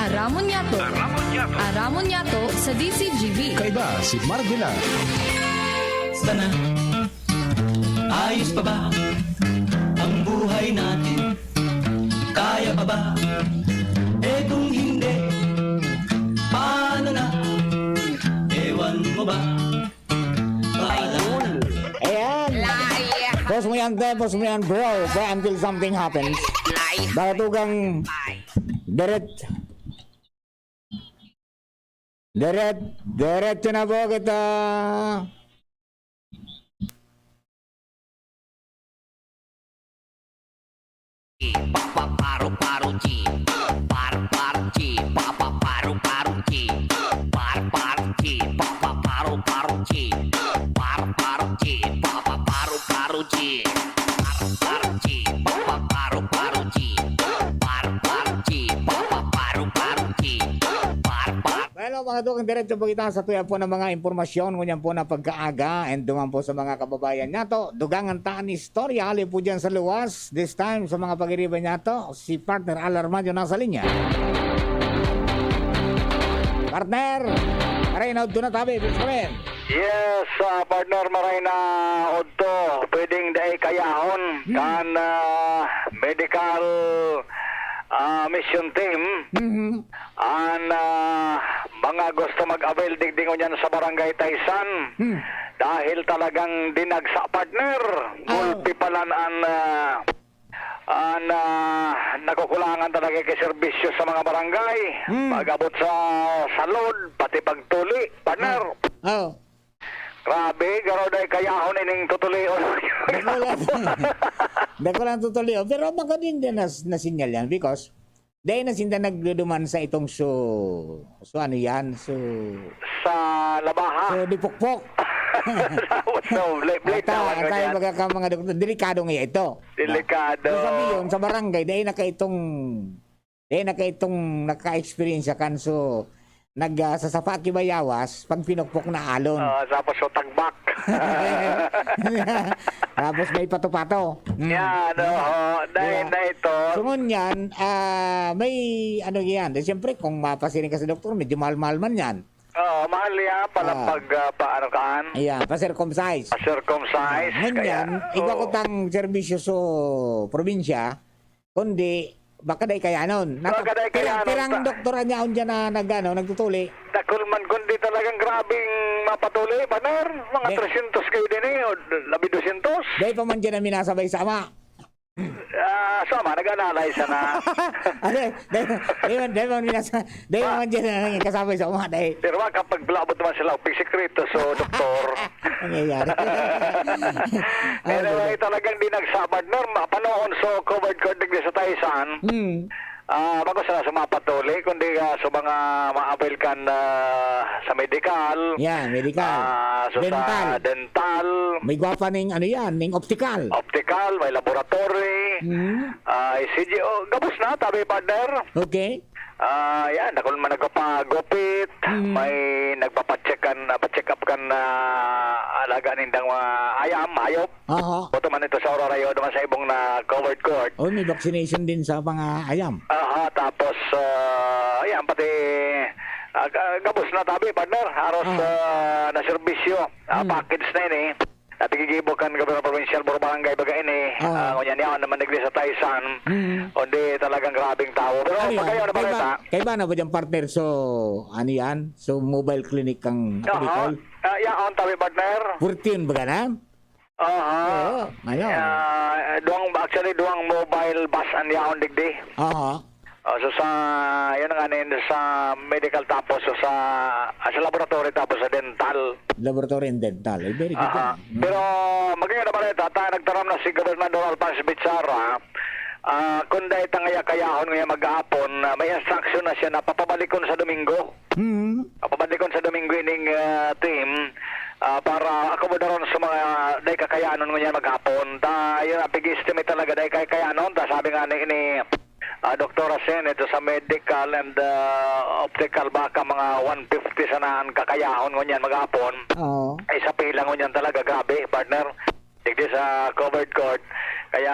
Aramon niyato. Aramon niyato. Aramon niyato sa D C G B. Kaiba si Marvila. Sana, ayos pa ba ang buhay natin? Kaya pa ba? Eh, kung hindi, paano na? Ewan mo ba? Paano? Ayan. Lie. Post mo yan, te. Post mo yan, bro. Bro, until something happens. Lie. Darating ang deret-, deret-, diretso na po kita. Papa Paro Paro G. Paro Paro G. Papa Paro Paro G. Paro Paro G. Papa Paro Paro G. Paro Paro G. Papa Paro Paro G. Paro Paro G. Papa Paro Paro G. Paro Paro G. Papa Paro Paro G. Paro Paro. Bueno, mga dugang, diretso po kita sa tuya po ng mga impormasyon. Ngunyan po na pagkaaga, and duman po sa mga kababayan nato, dugangan ta an istorya, hali po dyan sa luwas. This time, sa mga pag-iriba niya to, si partner Al Armadio nasa linya. Partner, Reyna, udto na tabi, please come in. Yes, ah, partner, maray na udto. Pwedeng dai kayahon Hmm. kan, ah, medical, ah, mission team. Mhm. An, ah, mga gusto mag-avail digdi ngunyan sa Barangay Taysan, Hmm. dahil talagang dinagsa, partner. Ah. Gulpi palan an, ah, an, ah, nakukulangan talaga ki serbisyo sa mga barangay. Hmm. Pag-abot sa salud, pati pagtuli, partner. Ah. Oh. Grabe, garo dai kayahon ining tutulion. Dako lang. Dako lang tutulion. Pero baka din, din nas-, nasinyal yan because dai na sinda nagduduman sa itong su-, su-, ano yan, su-, Sa labaha. su-, dipukpok. So, late, late Ata, na lang ata, yan. Baga ka mga doktor, delikado nga ito. Delikado. Sa sabiyon, sa barangay, dai na kaitong, dai na kaitong naka-experience kan. So, nag, ah, sa sapa ki bayawas, pag pinukpok na alon. Ah, tapos so tagbak. Tapos may pato-pato. Mm. Yan, oo. Dahil Diba? na ito. So, ngunyan, ah, may ano yan. Eh, siyempre, kung mapasiring ka sa doktor, medyo mahal-mahal man yan. Oo, mahal yan. Palang Ah. pag, ah, pa, ano kaan? Ayan, pa-circumcise. Pa-circumcise. Ah, ngunyan, Kaya, iba oo. ko tang serbisyo sa probinsya, kundi baka dai kayanon. Naku, Baka dai pirang, kayanon pirang ta- doktor an yaon dyan na nag-ano, nagtutuli. Dakul man, kundi talagang grabing mapatuli, partner. Mga Dai- trescientos kayo din eh, o labi dosyentos. Dai pa man dyan na minasabay sa ama. Ah, sama, nag-analyze na. Ano, dai, dai man, dai man minasa-, dai Ah. man dyan na kasabay sa ama, dai. Pero kapag labot man sila, pigsikreto, so, doktor. Nangyayari. Anyway, Ano ba? talagang di nagsabad, no? Ma-, panoon, so, covered ko digdi sa Taisan. Hmm. Ah, bako sa, sa mga patuli, kundi, ah, sa mga maabil kan, ah, sa medical. Yeah, medical. Ah, so sa Dental. dental. May gwapa ning, ano yan, ning optical. Optical, may laboratory. Hmm. Ah, E C G, oh, gabos na, tabi, partner. Okay. Ah, yan, dakul man nagpapagupit, Mm. may nagpapacheck kan, ah, pa-check up kan, ah, alaga nindang mga ayam, hayop. Aha. Buto man ito sa Aurora, yun naman sa ibong na covered court. Oh, may vaccination din sa mga ayam. Aha, tapos, ah, yan, pati, ah, ga-, gabos na tabi, partner. Haros, Ah. ah, na serbisyo, ah, Mm. package na yun eh. Napigigibo kan gobyerno probinsyal, puro barangay, baga ini. Oo. Ah, ngunyan yaon naman digdi sa Taisan. Mm. Kundi talagang grabeng tawo. Pero Ano yan? pagkayo na Kaiba, balita. kaiba na ba dyan, partner? So, ano yan? So, mobile clinic kang Aha. Bicol? Ah, yaon, tabi, partner. Fortune ba ka na? Aha. Oo, ano? Ah, duwang, actually, duwang mobile bus ang yaon digdi. Aha. Oh, so sa, yun nga, ano yun, sa medical tapos, so sa, ah, sa laboratory tapos sa dental. Laboratory and dental. Ay, very good Aha. yan. Mm. Pero, maganda na pala ito, ta, nagtaram na si Gobernador Alphonse Bichara, ah, kung dahil tangaya kayahon ngayon maghapon, ah, may instruction na siya na papabalikon sa Domingo. Mm. Papabalikon sa Domingo ining, ah, team, ah, para akomodaron sa mga dahil kakayanon ngunyan maghapon. Ta, yun, ang pig-estimate talaga dahil kakayanon. Ta, sabi nga ni, ni, ah, Doktora Sen, ito sa medical and, ah, optical, baka mga one fifty sana ang kakayahon ngunyan maghapon. Oo. Ay, sa pila ngunyan talaga, grabe, partner. Digdi sa covered court. Kaya,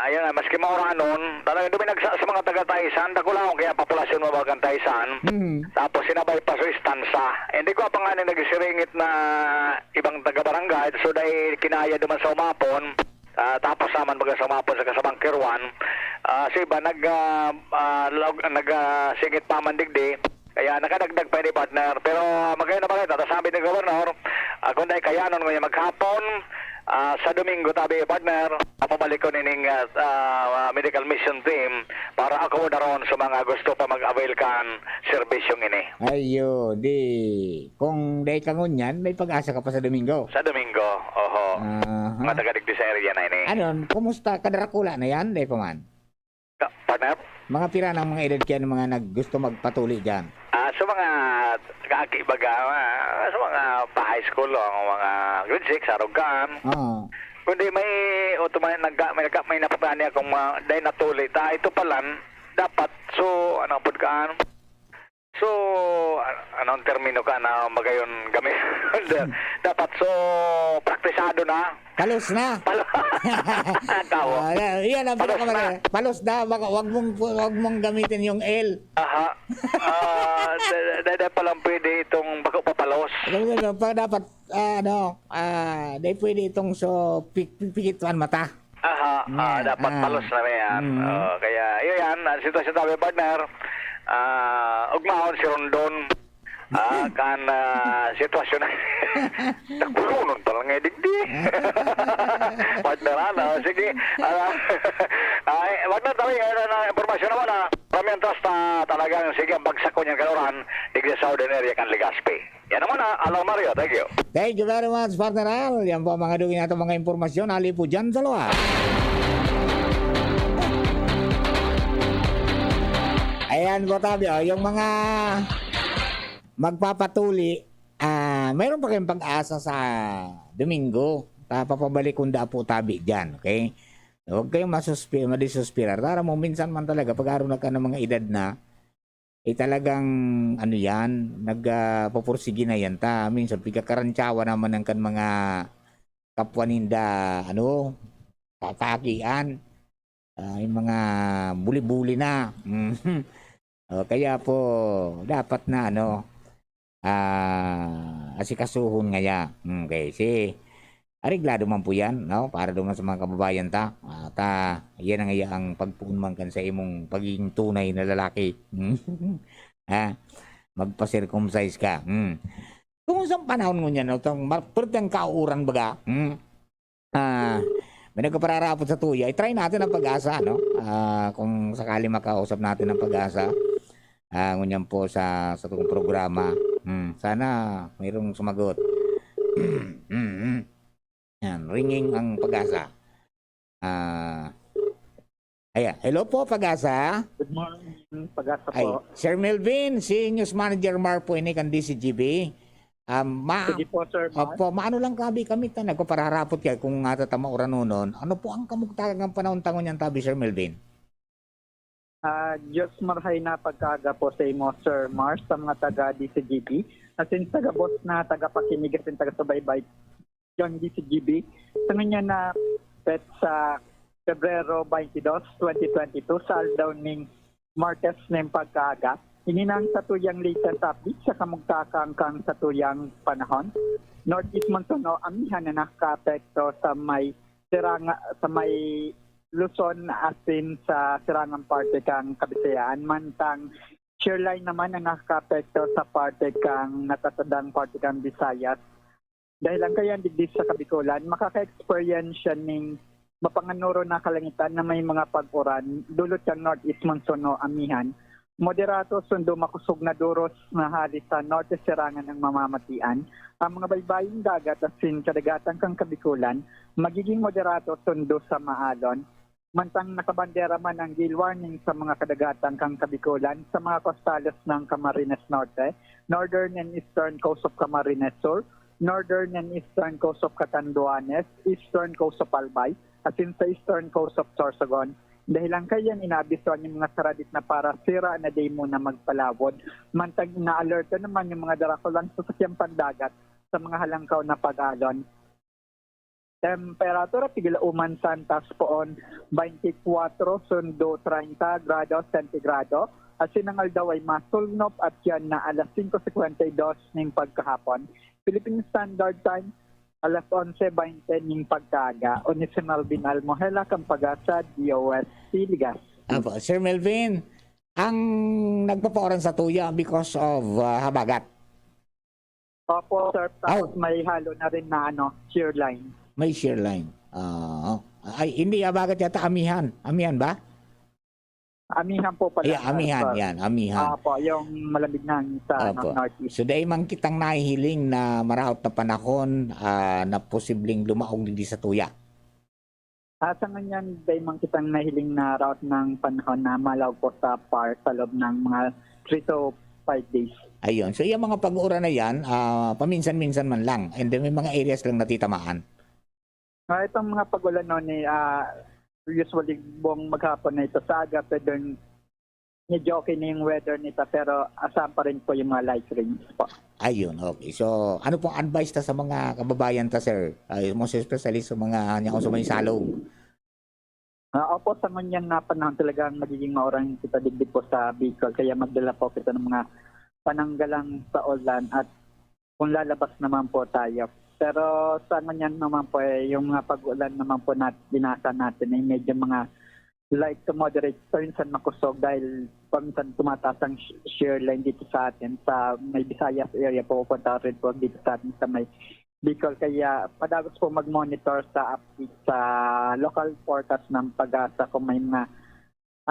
ayun nga, maski mauranon, talagang duminagsa sa mga taga-Taisan, dakulaon kaya populasyon mo bagang Taisan. Mm. Tapos sinabay pa sa istansa. Hindi ko pa nga ni nagsiringit na ibang taga-barangay, so dahil kinaya duman sa umapon, ah, tapos naman baga sa umapon sa kasabang Kirwan. Ah, sa iba, nag, ah, ah, log-, nag, ah, singit pa man digdi. Kaya nakadagdag pa ini, partner. Pero magkaya na pala, tatasabi ni Gobernador, ah, kung dahil kayanon ngayon maghapon, ah, sa Domingo, tabi, partner, papabalik ko nining, ah, ah, medical mission team para akomodaron sa mga gusto pa mag-avail kan serbisyong ini. Ayo, di, kung dahil ka ngunyan, may pag-asa ka pa sa Domingo. Sa Domingo, oho. Aha. Mga taga digdi sa area na ini. Ano, kumusta? Kadarakula na yan, dahil pa man? Ka-, partner? Mga pira ng mga edad kaya ng mga nag-, gusto magpatuli dyan? Ah, sa mga kaaki baga, ah, sa mga pa-high school o ang mga grade six, arog kaan. Oo. Kundi may automatic, nagka-, may nagka-, may napatani akong mga, dahil natuli ta, ito palan, dapat, so, ano, pud kaan, So, a-, anong termino ka na magayon gamiton? Dapat so, praktisado na. Palos na. Palo-, Tawo. Ah, yan, yan ang Palos na. pinakamali. Palos na, baka wag mong, wag mong gamitin yung L. Aha. Ah, da-, da-, da-, palang pwede itong bako papalos. Alam mo yun, pa, dapat, ah, ano, ah, di pwede itong so, pik-, pikit ang mata. Aha, ah, Nga, dapat ah. palos na yan. Mm. Oh, kaya, yun yan, ang sitwasyon tabi, partner. Ah, ugmahon si Rondon. Ah, kan, ah, sitwasyon na. Nagburunon pa lang eh, digdi. Partner, ano, sige. Ah, ay, partner, tabi, ano, na impormasyon naman, ah. Pamientras ta, talagang sige ang bagsak ko niyan kaluran, digdi sa Southern Area kan Legazpi. Yan naman, ah, Alan Mario, thank you. Thank you very much, Partner Al. Yan po ang mga dugin natin mga impormasyon. Ali po dyan sa luwa. Ayan po, tabi, oh, yung mga magpapatuli, ah, mayroon pa kayong pag-asa sa Domingo. Ta-, papabalik kung da po tabi dyan, okay? Huwag kayong masuspi-, madesesperar. Tara mo, minsan man talaga, pag araw na ka ng mga edad na, eh, talagang, ano yan, nag, ah, pupursige na yan ta. Minsan, pigkakarantsawa naman ang kan mga kapwa ninda, ano, kakakian. Ah, yung mga buli-buli na. Mm. O, kaya po, dapat na, ano, ah, asikasuhon ngaya. Okay, si, areglado man po yan, no? Para duman sa mga kababayan ta. At, ah, yan ang iya ang pagpuon man kan sa imong pagiging tunay na lalaki. Ha? Magpa-circumcise ka. Hmm. Kung sa panahon ngunyan, no, tong mar-, perteng kauuran baga, hmm, ah, may nagkapararapot sa tuya, i-try natin ang pag-asa, no? Ah, kung sakali makausap natin ang pag-asa, ah, ngunyan po sa, sa itong programa. Hmm, sana mayroong sumagot. Hmm, hmm. Yan, ringing ang pag-asa. Ah, ayan. Hello po, pag-asa. Good morning, pag-asa Ay, po. Sir Melvin, si News Manager Mar po ini kan D C G B. Um, ma- Sige po, Sir Mar. Opo, maano lang kabi kami ta, nagpapararapot kaya kung nga tatama uranonon. Ano po ang kamugtagang panahon tangon niyan tabi, Sir Melvin? Ah, Diyos marhay na pagkaaga po sa imo, Sir Mar, sa mga taga D C G B, asin sa gabos na tagapakinig asin taga-subaybay dyan D C G B. Sa ngunyan na petsa Pebrero twenty-two, twenty twenty-two, sa aldaw ning Martes ning pagkaaga, ini na ang satuyang latest update sa kamugtakan kan satuyang panahon. Northeast monsoon o amihan na nakakaapekto sa may siranga, sa may Luzon asin sa sirangang parte kan Kabisayaan, mantang shear line naman ang nakakaapekto sa parte kan natatandang parte kan Visayas. Dahil ang kayan digdi sa Kabikolan, makaka-experience siya ning mapanganoro na kalangitan na may mga pag-uran, dulot kan northeast monsoon o amihan. Moderato sundo makosog na duros na hali sa norte sirangan ang mamamatian. Ang mga baybayong dagat asin kadagatan kan Kabikolan, magiging moderato sundo sa maalon. Mantang nakabandera man ang gale warning sa mga kadagatan kan Kabikolan, sa mga costales ng Camarines Norte, northern and eastern coast of Camarines Sur, northern and eastern coast of Catanduanes, eastern coast of Albay, asin sa eastern coast of Sorsogon. Dahil ang kayan, inaabisoan yung mga saradit na para sira na di muna magpalawod. Mantang inaalerto naman yung mga darakulang sasakyang pandagat sa mga halangkaw na pag-alon. Temperatura, pigilauman sa antas poon, twenty-four sundo treinta grado sentigrado. Asin ang aldaw ay masulnop at yan na alas singko singkwenta y dos ning pagkahapon. Philippine Standard Time, alas onse baynte ning pagkaaga. Ni si Melvin Almohela, kan Pagasa, D O S T, Ligas. Apo, Sir Melvin, ang nagpapauran sa tuya because of, ah, habagat? Opo, sir. Tapos Aw. may halo na rin na, ano, shear line. May shear line. Oo. Ay, hindi habagat yata, amihan. Amihan ba? Amihan po pala, Ay, amihan, sir. yan, amihan. Opo, yung malamig na hangin sa, ano, Opo. northeast. So, dai man kitang nahihiling na maraot na panahon, ah, na posibleng lumaog digdi sa tuya? Ah, sa ngunyan, dai man kitang nahiling na raot ng panahon na malaog po sa par sa loob ng mga three to five days. Ayun. So, yung mga pag-uuran na yan, ah, paminsan-minsan man lang. And then, may mga areas lang natitamaan. Ah, itong mga pag-ulan, no, ni, ah, usually, buong maghapon na ito sa aga, pwedeng medyo okay na yung weather nito, pero asahan pa rin po yung mga light rains po. Ayun, okay. So, ano pong advice ta sa mga kababayan ta, sir? Ay, most especially sa mga nyaon sa may salog. Ah, opo, sa ngunyan na panahon talagang magiging mauran kita digdi po sa Bicol, kaya magdala po kita ng mga pananggalang sa ulan at kung lalabas naman po tayo. Pero sa ngunyan naman po, eh, yung mga pag-ulan naman po nat-, binasa natin ay medyo mga light to moderate, paminsan makusog dahil paminsan tumataas ang sh-, shear line dito sa atin. Sa may Visayas area, pupunta rin po dito sa atin sa may Bicol. Kaya padagos po mag-monitor sa update sa local forecast ng Pagasa kung may mga,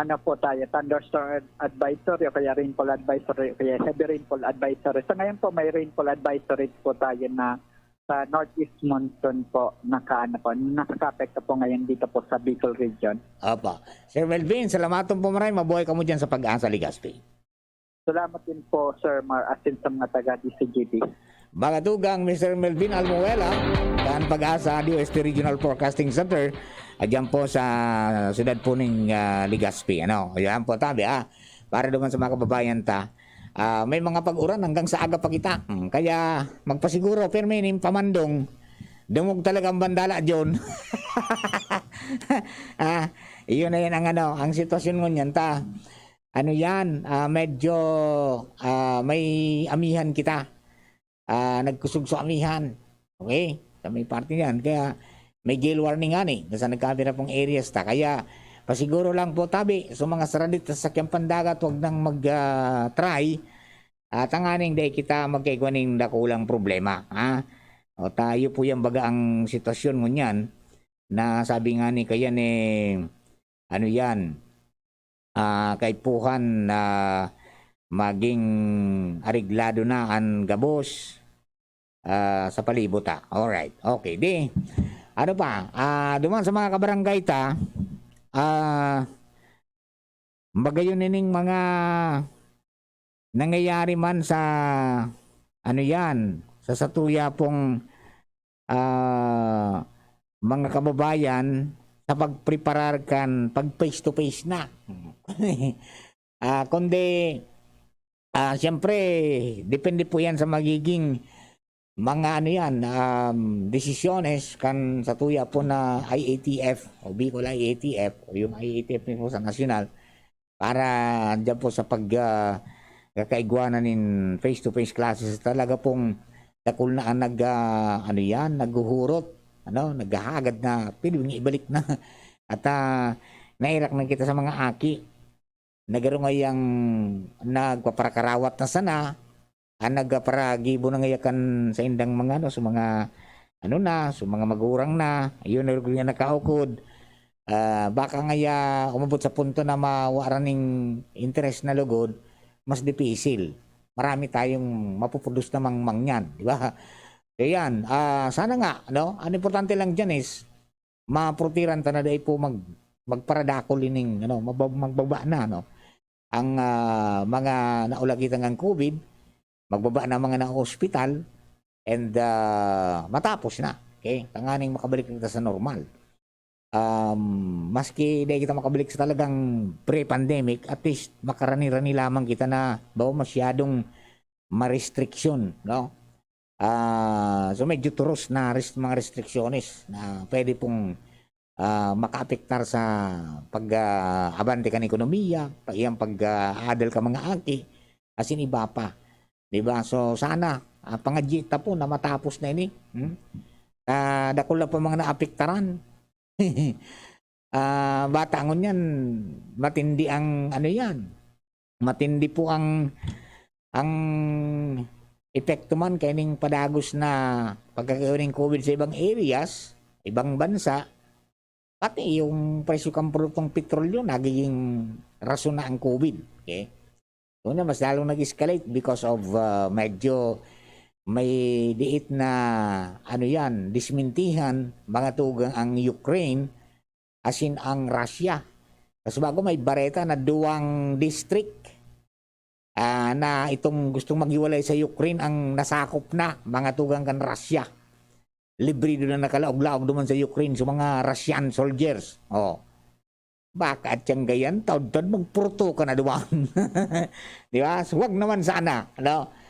ano po tayo, thunderstorm ad-, advisory o kaya rainfall advisory o kaya heavy rainfall advisory. Sa ngayon po, may rainfall advisory po tayo na sa northeast monsoon po, naka-, ano po, nakakapekto po ngayon dito po sa Bicol region. Opo. Sir Melvin, salamaton po maray. Mabuhay kamo dyan sa Pag-asa, Legazpi. Salamat din po, Sir Mar, asin sa mga taga D C G B. Mga tugang, Mister Melvin Almuela, kan Pag-asa, D O S T Regional Forecasting Center, Ah, diyan po sa siyudad po ning, ah, Legazpi, ano. Yan po, tabi, ah. Para naman sa mga kababayan ta, ah, may mga pag-uran hanggang sa aga pa kita. Hmm, kaya magpasiguro, pirmi nin pamandong. Dungog talaga ang bandala, John. Ah, iyon na yan ang ano, ang sitwasyon ngunyan ta. Ano yan, ah, medyo, ah, may amihan kita. Ah, nagkusog sa amihan. Okay? Sa may parte niyan. Kaya may gale warning nga ni. Sa nagkapira pong areas ta. Kaya pasiguro lang po tabi, sa mga saradit sa sakyang pandagat, wag nang mag, ah, try. At tanganing dai kita magkaigwa ning dakulang problema. Ha? O tayo po yan baga ang sitwasyon ngunyan na sabi nga ni kayan eh, ano yan, ah, kaipuhan na maging areglado na an gabos, ah, sa palibot, ah. Alright. Okay, di, ano pa, ah, duman sa mga kabarangay ta, ah, magayon nining mga nangyayari man sa, ano yan, sa satuya pong, ah, mga kababayan sa pagpreparar kan pag face to face na. Ah, kundi, ah, siyempre, depende po yan sa magiging mga ano yan, um, desisyones kan satuya po na I A T F o Bicol I A T F o yung I A T F mismo sa nasyonal para diyan po sa pag, ah, kakaigwanan nin face-to-face classes. Talaga pong dakul na ang nag, ah, ano yan, naghuhurot, ano, naghahagad na pwede nga ibalik na. At, ah, nairak na kita sa mga aki. Nagaro ngayang nagpaparakarawat na sana, ang nagpaparagibo na ngaya kan saindang mga ano, sa mga ano na, sa mga magurang na, ayun na rin nakaukod. Ah, baka ngaya umabot sa punto na mawaran ning interes na lugod, mas dipisil. Marami tayong mapupudos na mangmang niyan, di ba? Kaya yan, ah, sana nga, no? Ang importante lang dyan is, maprotiran ta na dai po mag-, magparadakol ining, ano, mabab-, magbaba na, no? Ang, ah, mga naulagitan ng COVID, magbaba na mga naospital, and, ah, matapos na. Okay? Tanganing makabalik na kita sa normal. Um, maski di kita makabalik sa talagang pre-pandemic, at least makarani-rani lamang kita na bawa masyadong ma-restriction, no? Ah, so medyo turos na rest-, mga restriksyonnes na pwede pong, ah, makaapektar sa pag, ah, abante kan ekonomiya, pa-, iyang pag, ah, adal ka mga aki, asin iba pa. Di ba? So sana, ah, pangadyi ta po na matapos na ini. Hmm? Ah, dakul na po mga naapektaran. Ah, bata ngunyan, matindi ang ano yan. Matindi po ang, ang epekto man kaining padagos na pagkakaroon ng COVID sa ibang areas, ibang bansa, pati yung presyo kan produktong petrolyo, nagiging rason na ang COVID. Okay? Una, mas lalong nag-escalate because of, ah, medyo may diit na, ano yan, dismintihan, mga tugang ang Ukraine, asin ang Russia. Kasi bago may bareta na duwang district, ah, na itong gustong maghiwalay sa Ukraine ang nasakop na, mga tugang kan Russia. Librido na nakalaog-laog duman sa Ukraine sa mga Russian soldiers. Oh. Baka at siyang gayan, taod-taod magpurto ka na duman. Di ba? So, wag naman sana, ano?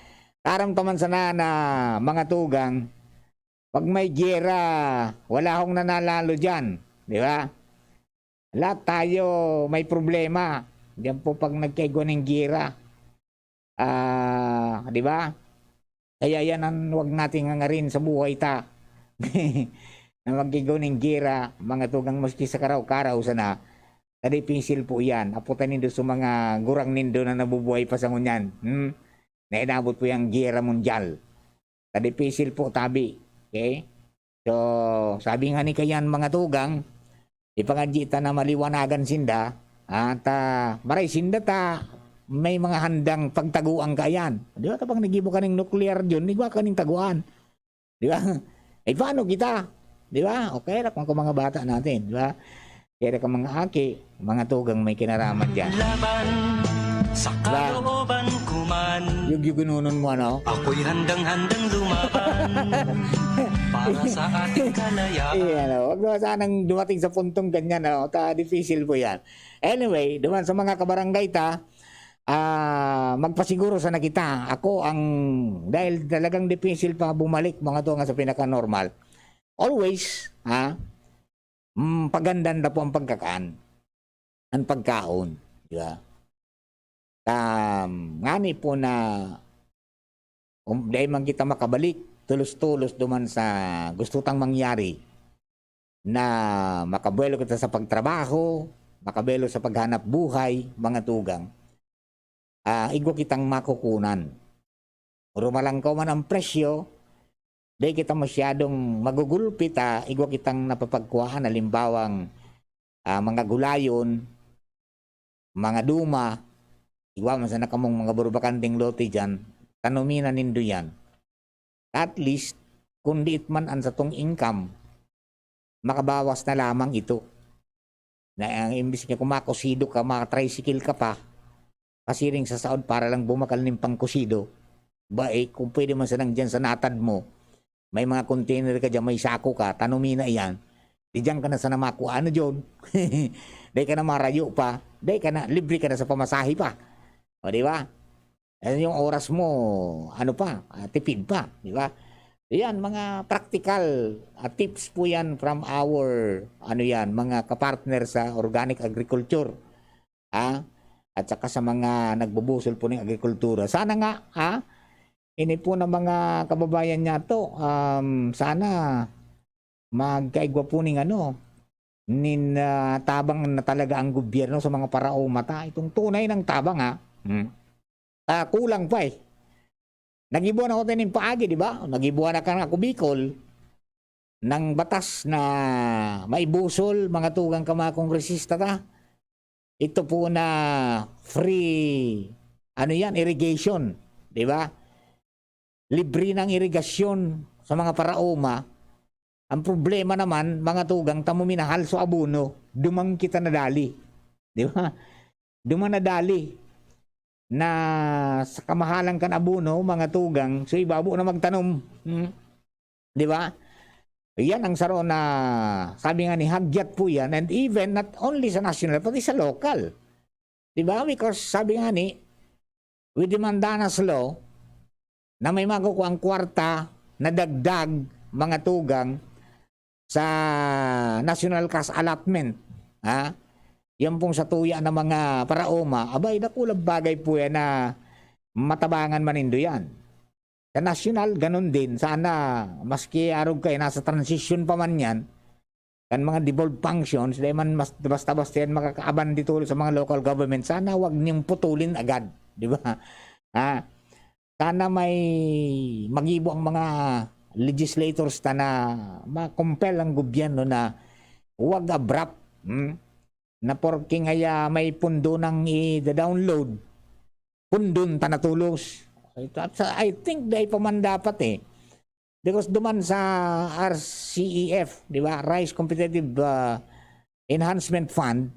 Karamtaman sana na mga tugang, pag may giyera, wala akong nanalalo dyan. Di ba? Lahat tayo may problema. Diyan po pag nagkaigwa ng giyera. Ah, di ba? Kaya yan ang wag nating hangarin sa buhay ta. Na magkigo ning giyera, mga tugang maski sa karaw-karaw sana. Tadipisil po yan. Aputan nindo sa mga gurang nindo na nabubuhay pa sa ngunyan. Hmm? Na inabot po yung giyera mundyal. Tadipisil po, tabi. Okay? So, sabi nga ni kayan, mga tugang, ipangadyi ta na maliwanagan sinda, at, ah, maray sinda ta may mga handang pagtaguan kayan. Di ba, kapag nagibo ka ning nuklear dyan, igwa ka ning taguan. Di ba? Eh, paano kita? Di ba? O kaya kung mga bata natin, di ba? Kaya ka mga aki, mga tugang may kinaraman dyan. Laban sa Ba? Kalooban ko man. Yung, yung ginunon mo, ano? Ako'y handang-handang lumaban. Para sa ating kalayaan. Iyan, oh. Wag naman sanang dumating sa puntong ganyan, oh. Ta, dipisil po yan. Anyway, duman sa mga kabarangay ta, ah, magpasiguro sana kita. Ako ang, dahil talagang dipisil pa bumalik, mga tugang, sa pinaka-normal. Always, ha? Mm, pagandan na po ang pagkakaan. Ang pagkaon, di ba? Um, ngani po na, um, dai man kita makabalik, tulos-tulos duman sa gusto tang mangyari, na makabuelo kita sa pagtrabaho, makabuelo sa paghanap buhay, mga tugang. Ah, igwa kitang makukunan. Rumalangkaw man ang presyo, dai kita masyadong magugulpi ta igwa kitang napapagkuhaan, halimbawang, ah, mga gulayon, mga duma, igwa man sana kamong mga burbakanteng lote diyan, tanomi na nindo yan. At least, kung diit man ang satong income, makabawas na lamang ito. Na ang imbis nga kumakusido ka, maka-tricycle ka pa, pasiring sa saod para lang bumakal nin pangkusido. Ba, eh, kung pwede man sanang diyan sa natad mo, may mga container ka diyan, may sako ka, tanomi na iyan. Di diyan ka na sana makua, ano, John? Dai ka na marayo pa, dai ka na, libre ka na sa pamasahe pa. O, di ba? Eh, yung oras mo, ano pa, ah, tipid pa, di ba? Yan, mga practical, ah, tips po yan from our, ano yan, mga kapartner sa organic agriculture, ah, at saka sa mga nagbubusol po ng agrikultura. Sana nga, ah, ini po na mga kababayan niya to, um, sana magkaigwa po ning ano, nin, ah, tabang na talaga ang gobyerno sa mga paraoma ta. Itong tunay ng tabang, ha? Hmm. Ah, kulang pa, eh. Nagibuan ako taning paagi, di ba? Nagibuan na kan ako Bicol ng batas na maibusol, mga tugang ka mga kongresista ta. Ito po na free, ano yan, irrigation, di ba? Libre ng irigasyon sa mga paraoma. Ang problema naman, mga tugang, tamo minahal so abono, duman kita nadali. Di ba? Duman nadali na sa kamahalan kan abono, mga tugang, so ibabo na magtanom. Hmm? Di ba? Yan ang saro na, sabi nga ni, hagyat po yan, and even not only sa national, pati sa local. Di ba? Because sabi nga ni, with the Mandanas Law, na may makukuha ang kwarta na dagdag, mga tugang, sa national cash allotment, ha? Yan pong satuya ng mga paraoma, abay, dakulang bagay po yan na matabangan man nindo yan. Sa national, ganun din. Sana, maski arog kayo, nasa transition pa man yan, kan mga devolved functions, dahil man mas, basta-basta yan makakaaban dito sa mga local government, sana wag niyong putulin agad, di ba? Ha? Sana may magibo ang mga legislators ta na ma-compel ang gobyerno na wag abrupt, hmm? Na porke ngaya may pundo nang i-download, pundon ta na tolos. Ito, at sa, I think, dai pa man dapat, eh. Because duman sa R C E F, di ba, Rice Competitive, ah, Enhancement Fund,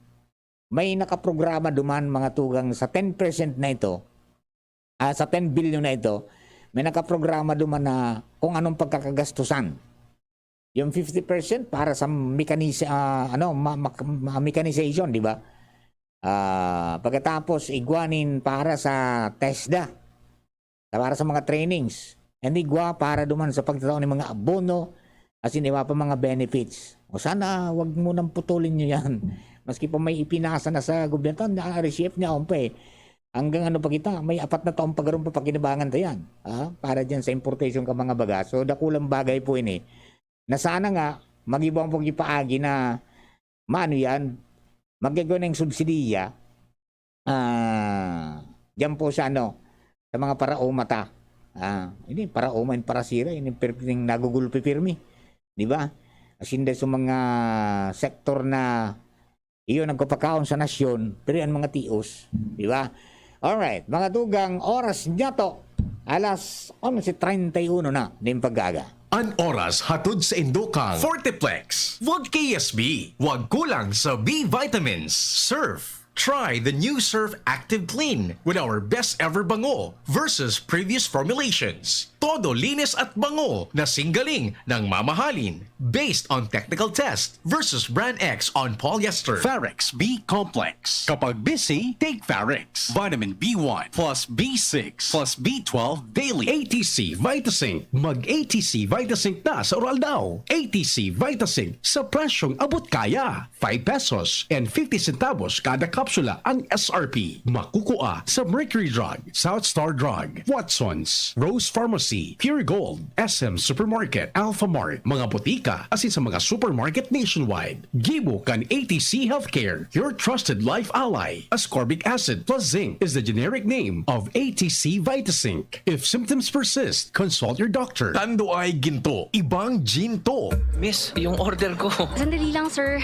may nakaprograma duman, mga tugang, sa ten percent na ito, ah, sa ten billion na ito, may nakaprograma duman na kung anong pagkakagastusan. Yung fifty percent para sa mechanis-, ah, ano, ma-, ma-, ma-, mechanization, di ba? Ah, pagkatapos, igwa nin para sa TESDA, sa, para sa mga trainings. And igwa para duman sa pagtatao ng mga abono, as in, iba pa mga benefits. O sana, wag mo nang putulin nyo yan. Maski pa may ipinasa na sa gobyerno, na R C F niya, aon pa eh. Hanggang ano pa kita, may apat na taon pa garong papakinabangan ta yan. Ah, para dyan sa importation ka mga baga. So, dakulang bagay po ini. Na sana nga, mag-iba ang pag-ipaagi na maano yan, magkagawa ng subsidiya, ah, dyan po sa ano, sa mga paraoma ta. Ah, ini paraoma, in parasira, ini pirming nagugulpi pirmi. Di ba? Asin dahil sa mga sektor na iyo nagpapakaon sa nasyon, pero ang mga tios, di ba? Alright, mga tugang, oras niya to. Alas onse treinta y uno na nin pag-aga. An oras hatod sa indo kan Forteplex. Wag K S B, wag kulang sa B vitamins. Surf, Try the new Surf Active Clean with our best ever bango versus previous formulations. Todo linis at bango na singgaling ng mamahalin, based on technical test versus brand X on polyester. Farex B Complex. Kapag busy, take Farex. Vitamin B one plus B six plus B twelve daily. A T C Vitasync. Mag A T C Vitasync na sa Uraldaw. A T C Vitasync sa presyong abot kaya. Five pesos and fifty centavos kada kapsula ang S R P. Makukua sa Mercury Drug, South Star Drug, Watsons, Rose Pharmacy, Pure Gold, S M Supermarket, Alpha Mart, mga botika, asin sa mga supermarket nationwide. Gibo kan A T C Healthcare, your trusted life ally. Ascorbic acid plus zinc is the generic name of A T C Vitasync. If symptoms persist, consult your doctor. Tando ay ginto, ibang ginto. Miss, yung order ko. Sandali lang, sir.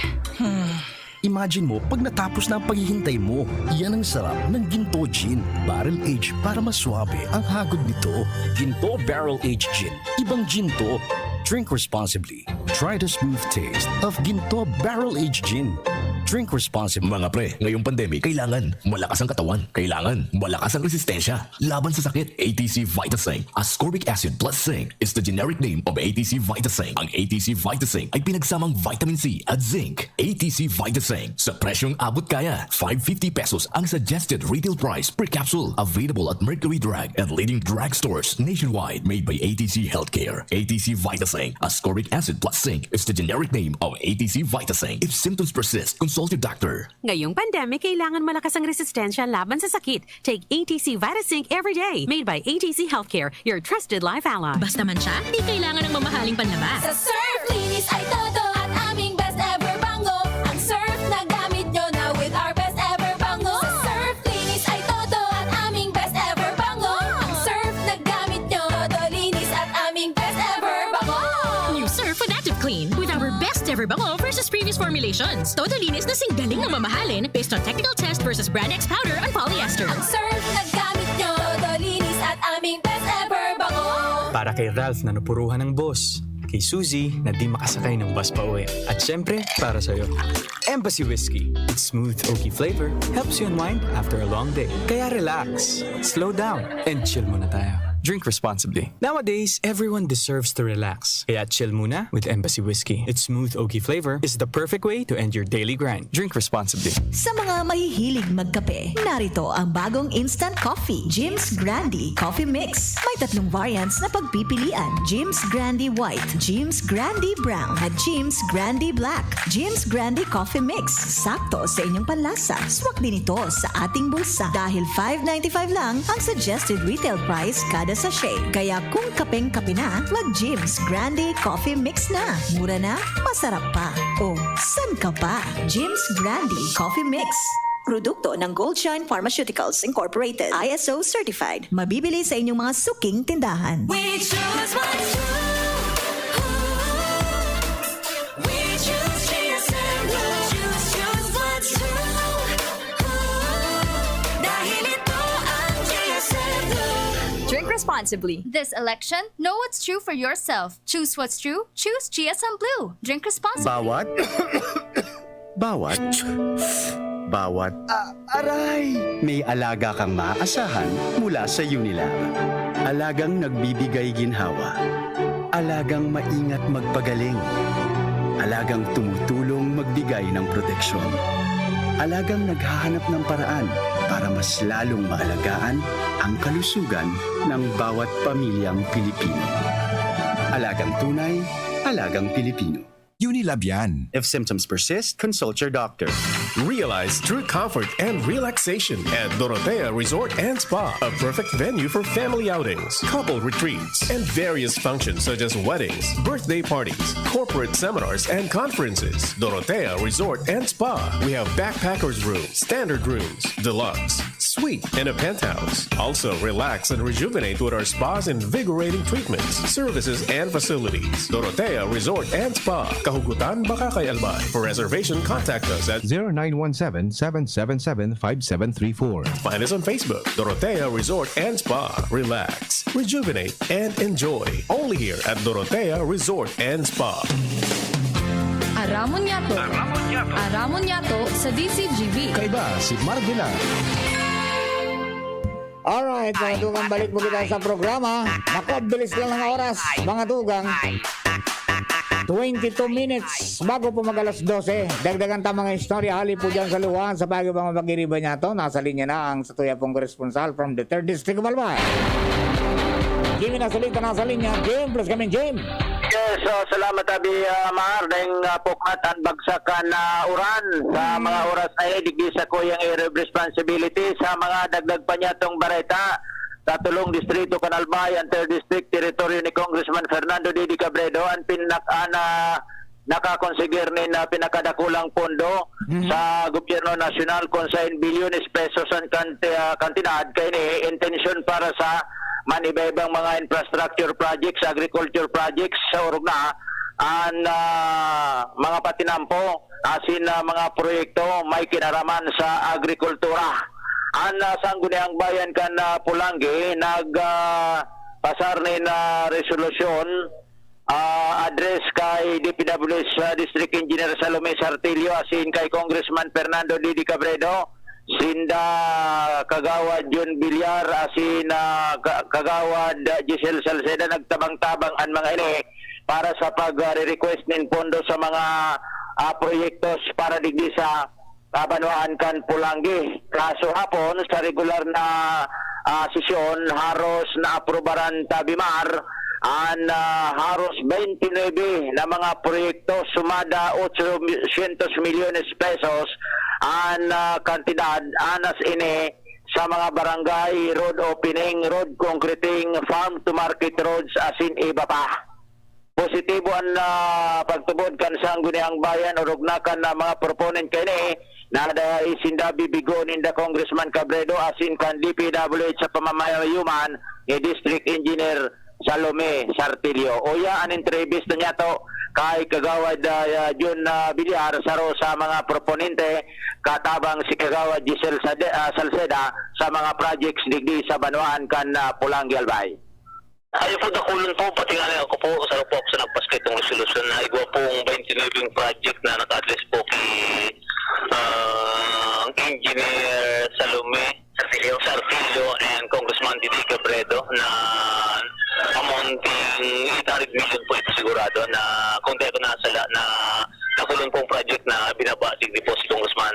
Imagine mo, pag natapos na ang paghihintay mo, yan ang sarap ng Ginto Gin. Barrel age para maswabe ang hagod nito. Ginto Barrel Age Gin. Ibang Ginto. Drink responsibly. Try the smooth taste of Ginto Barrel Age Gin. Drink responsibly. Mga pre, ngayong pandemic, kailangan malakas ang katawan. Kailangan malakas ang resistensya laban sa sakit. A T C Vitasync. Ascorbic acid plus zinc is the generic name of A T C Vitasync. Ang A T C Vitasync ay pinagsamang vitamin C at zinc. A T C Vitasync sa presyong abot kaya. Five fifty pesos ang suggested retail price per capsule. Available at Mercury Drug and leading drugstores nationwide. Made by A T C Healthcare. A T C Vitasync. Ascorbic acid plus zinc is the generic name of A T C Vitasync. If symptoms persist, consult your doctor. Ngayong pandemic, kailangan malakas ang resistensya laban sa sakit. Take A T C Vitasync every day. Made by A T C Healthcare, your trusted life ally. Basta man siya, di kailangan ng mamahaling panlaba. Sa Surf, linis ay todo at aming best ever bango. Ang Surf na gamit nyo na with our best ever bango. Sa Surf, linis ay todo at aming best ever bango. Ang Surf na gamit nyo, todo linis at aming best ever bango. New Surf with Active Clean with our best ever bango versus previous formulations. Todo linis na singgaling ng mamahalin based on technical test versus brand X powder on polyester. Ang Surf na gamit nyo, todo linis at aming best ever bango. Para kay Ralph na napuruhan ng boss, kay Suzy na di makasakay ng bus pa uwi, at syempre, para sa'yo. Embassy Whiskey. Its smooth, oaky flavor helps you unwind after a long day. Kaya relax, slow down, and chill muna tayo. Drink responsibly. Nowadays, everyone deserves to relax. Kaya chill muna with Embassy Whiskey. Its smooth, oaky flavor is the perfect way to end your daily grind. Drink responsibly. Sa mga mahihilig magkape, narito ang bagong instant coffee, Jim's Grande Coffee Mix. May tatlong variants na pagpipilian, Jim's Grande White, Jim's Grande Brown, at Jim's Grande Black. Jim's Grande Coffee Mix, sakto sa inyong panlasa. Swak din ito sa ating bulsa dahil five ninety-five lang ang suggested retail price kada sachet. Kaya kung kapeng-kape na, mag Jim's Grande Coffee Mix na. Mura na, masarap pa. O, san ka pa? Jim's Grande Coffee Mix. Produkto ng Goldshine Pharmaceuticals Incorporated, I S O certified. Mabibili sa inyong mga suking tindahan. We choose what's true. We choose G S M Blue. Choose, choose what's true. Dahil ito ang G S M Blue. Drink responsibly. This election, know what's true for yourself. Choose what's true. Choose G S M Blue. Drink responsibly. Bawat, bawat, bawat, ah, aray! May alaga kang maaasahan mula sa Unilab. Alagang nagbibigay ginhawa. Alagang maingat magpagaling. Alagang tumutulong magbigay ng proteksyon. Alagang naghahanap ng paraan para mas lalong maalagaan ang kalusugan ng bawat pamilyang Pilipino. Alagang tunay, alagang Pilipino. Unilab yan. If symptoms persist, consult your doctor. Realize true comfort and relaxation at Dorotea Resort and Spa, a perfect venue for family outings, couple retreats, and various functions such as weddings, birthday parties, corporate seminars, and conferences. Dorotea Resort and Spa. We have backpackers room, standard rooms, deluxe, suite, and a penthouse. Also, relax and rejuvenate with our spa's invigorating treatments, services, and facilities. Dorotea Resort and Spa, Kahugutan, Bacacay, Albay. For reservation, contact us at zero nine one seven, seven seven seven, five seven three four. Find us on Facebook, Dorotea Resort and Spa. Relax, rejuvenate, and enjoy. Only here at Dorotea Resort and Spa. Aramon Yato. Aramon Yato. Aramon Yato sa D C G B. Kaiba si Marvela. Alright, mga tugang, balik mo kita sa programa. Naku, bilis lang ng oras, mga tugang. Twenty-two minutes bago po mag alas dose. Dagdagan ta mga istorya, hali po dyan sa luha, sa bago mga pag-iriba niya to. Nasa linya na ang satuya pong koresponsal from the third District of Albay. Jimmy Nasalita, nasa linya. Jim, plus kami, Jim. Yes, so salamat, Abi, ah, Mar. Dahil, ah, pukmat ang bagsak kan, ah, uran sa mga oras na ini, digdi sa kuyang area of responsibility sa mga dagdag pa niya tong bareta. Sa tulong distrito kan Albay, ang third District, teritoryo ni Congressman Fernando Didi Cabredo, ang pinak-, ah, na nakakonsider nin, ah, pinakadakulang pondo Mhm. sa gobyerno nasyonal, kung sain bilyones pesos ang kanti-, ah, kantidad. Kaini intensyon para sa man iba-ibang mga infrastructure projects, agriculture projects sa orog na an, ah, mga patinampo asin, ah, mga proyekto may kinaraman sa agrikultura. An, ah, Sangguniang Bayan kan, ah, Polangui nag, ah, pasar nin, ah, resolusyon, ah, address kay D P W H, ah, District Engineer Salome Sartilio asin kay Congressman Fernando Didi Cabredo. Sinda Kagawad Jun Villar asin, ah, Ka-, Kagawad, ah, Giselle Salceda, nagtabang-tabang an mga ini para sa pag, ah, re-request nin pondo sa mga, ah, proyektos para digdi sa kabanwaan kan Polangui. Kaso hapon, sa regular na, ah, sesyon, haros naaprubaran ta, Bimar, an, ah, haros twenty-nine na mga proyekto, sumada ochocientos milyones pesos an, ah, kantidad, anas ini sa mga barangay, road opening, road concreting, farm to market roads, asin iba pa. Positibo an, ah, pagtubod kan Sangguniang Bayan, orog na kan, ah, mga proponent kaini, na dai sinda bibigo ninda Congressman Cabredo asin kan D P W H sa pamamayuman ni District Engineer Salome Sartilio. Uya an entrevista niya to kay Kagawad, ah, Jun, ah, Villar, saro sa mga proponente, katabang si Kagawad Giselle Sade-, ah, Salceda sa mga projects digdi sa banwaan kan, ah, Polangui, Albay. Ayo po, dakulon po, pati nga ako po, saro po ako sa nagpaskay itong resolusyon na igwa pong twenty-nine project na naka-address po kay, ah, Engineer Salome Sartilio. Sartilio and Congressman Didi Cabredo na amounting eight hundred million po ito sigurado na kung di ako nasala na nakulong pong project na binaba digdi po si Congressman,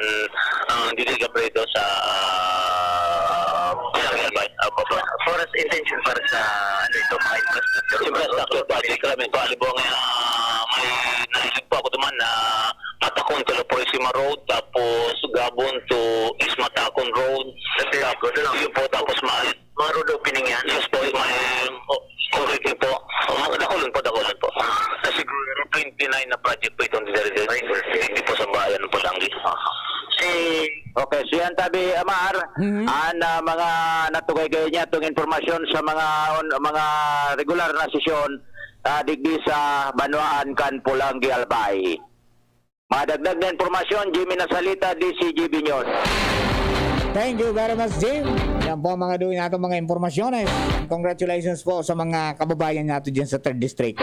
ah, Didi Cabredo sa, ah, Barangay Albay. Opo, po. For us, intention para sa, ano ito, mga infrastructure. Infrastructure project, kami po, halimbawa nga, ah, may naisip po ako duman na Matakon to La Purisima Road, tapos Gabon to East Matakon Road. Sa Pilipinas, Tapos, ano? Yun po, tapos ma-, Mga road opening yan? Yes po, may, oh, concrete po. Oh, dakulon po, dakulon po. Ah, siguro twenty-nine na project po itong didari-, Ay, hindi po sa bayan po lang dito. Si Okay, so yan tabi, Amar, Mhm. an, ah, mga natugay kayo niya itong impormasyon sa mga on-, mga regular na sesyon, ah, digdi sa Banwaan kan Polangui, Albay. Madagdag na impormasyon, Jimmy Nasalita, D C G B News. Thank you very much, Jim. Yan po ang mga duwing natong mga impormasyones. Congratulations po sa mga kababayan nato dyan sa third District.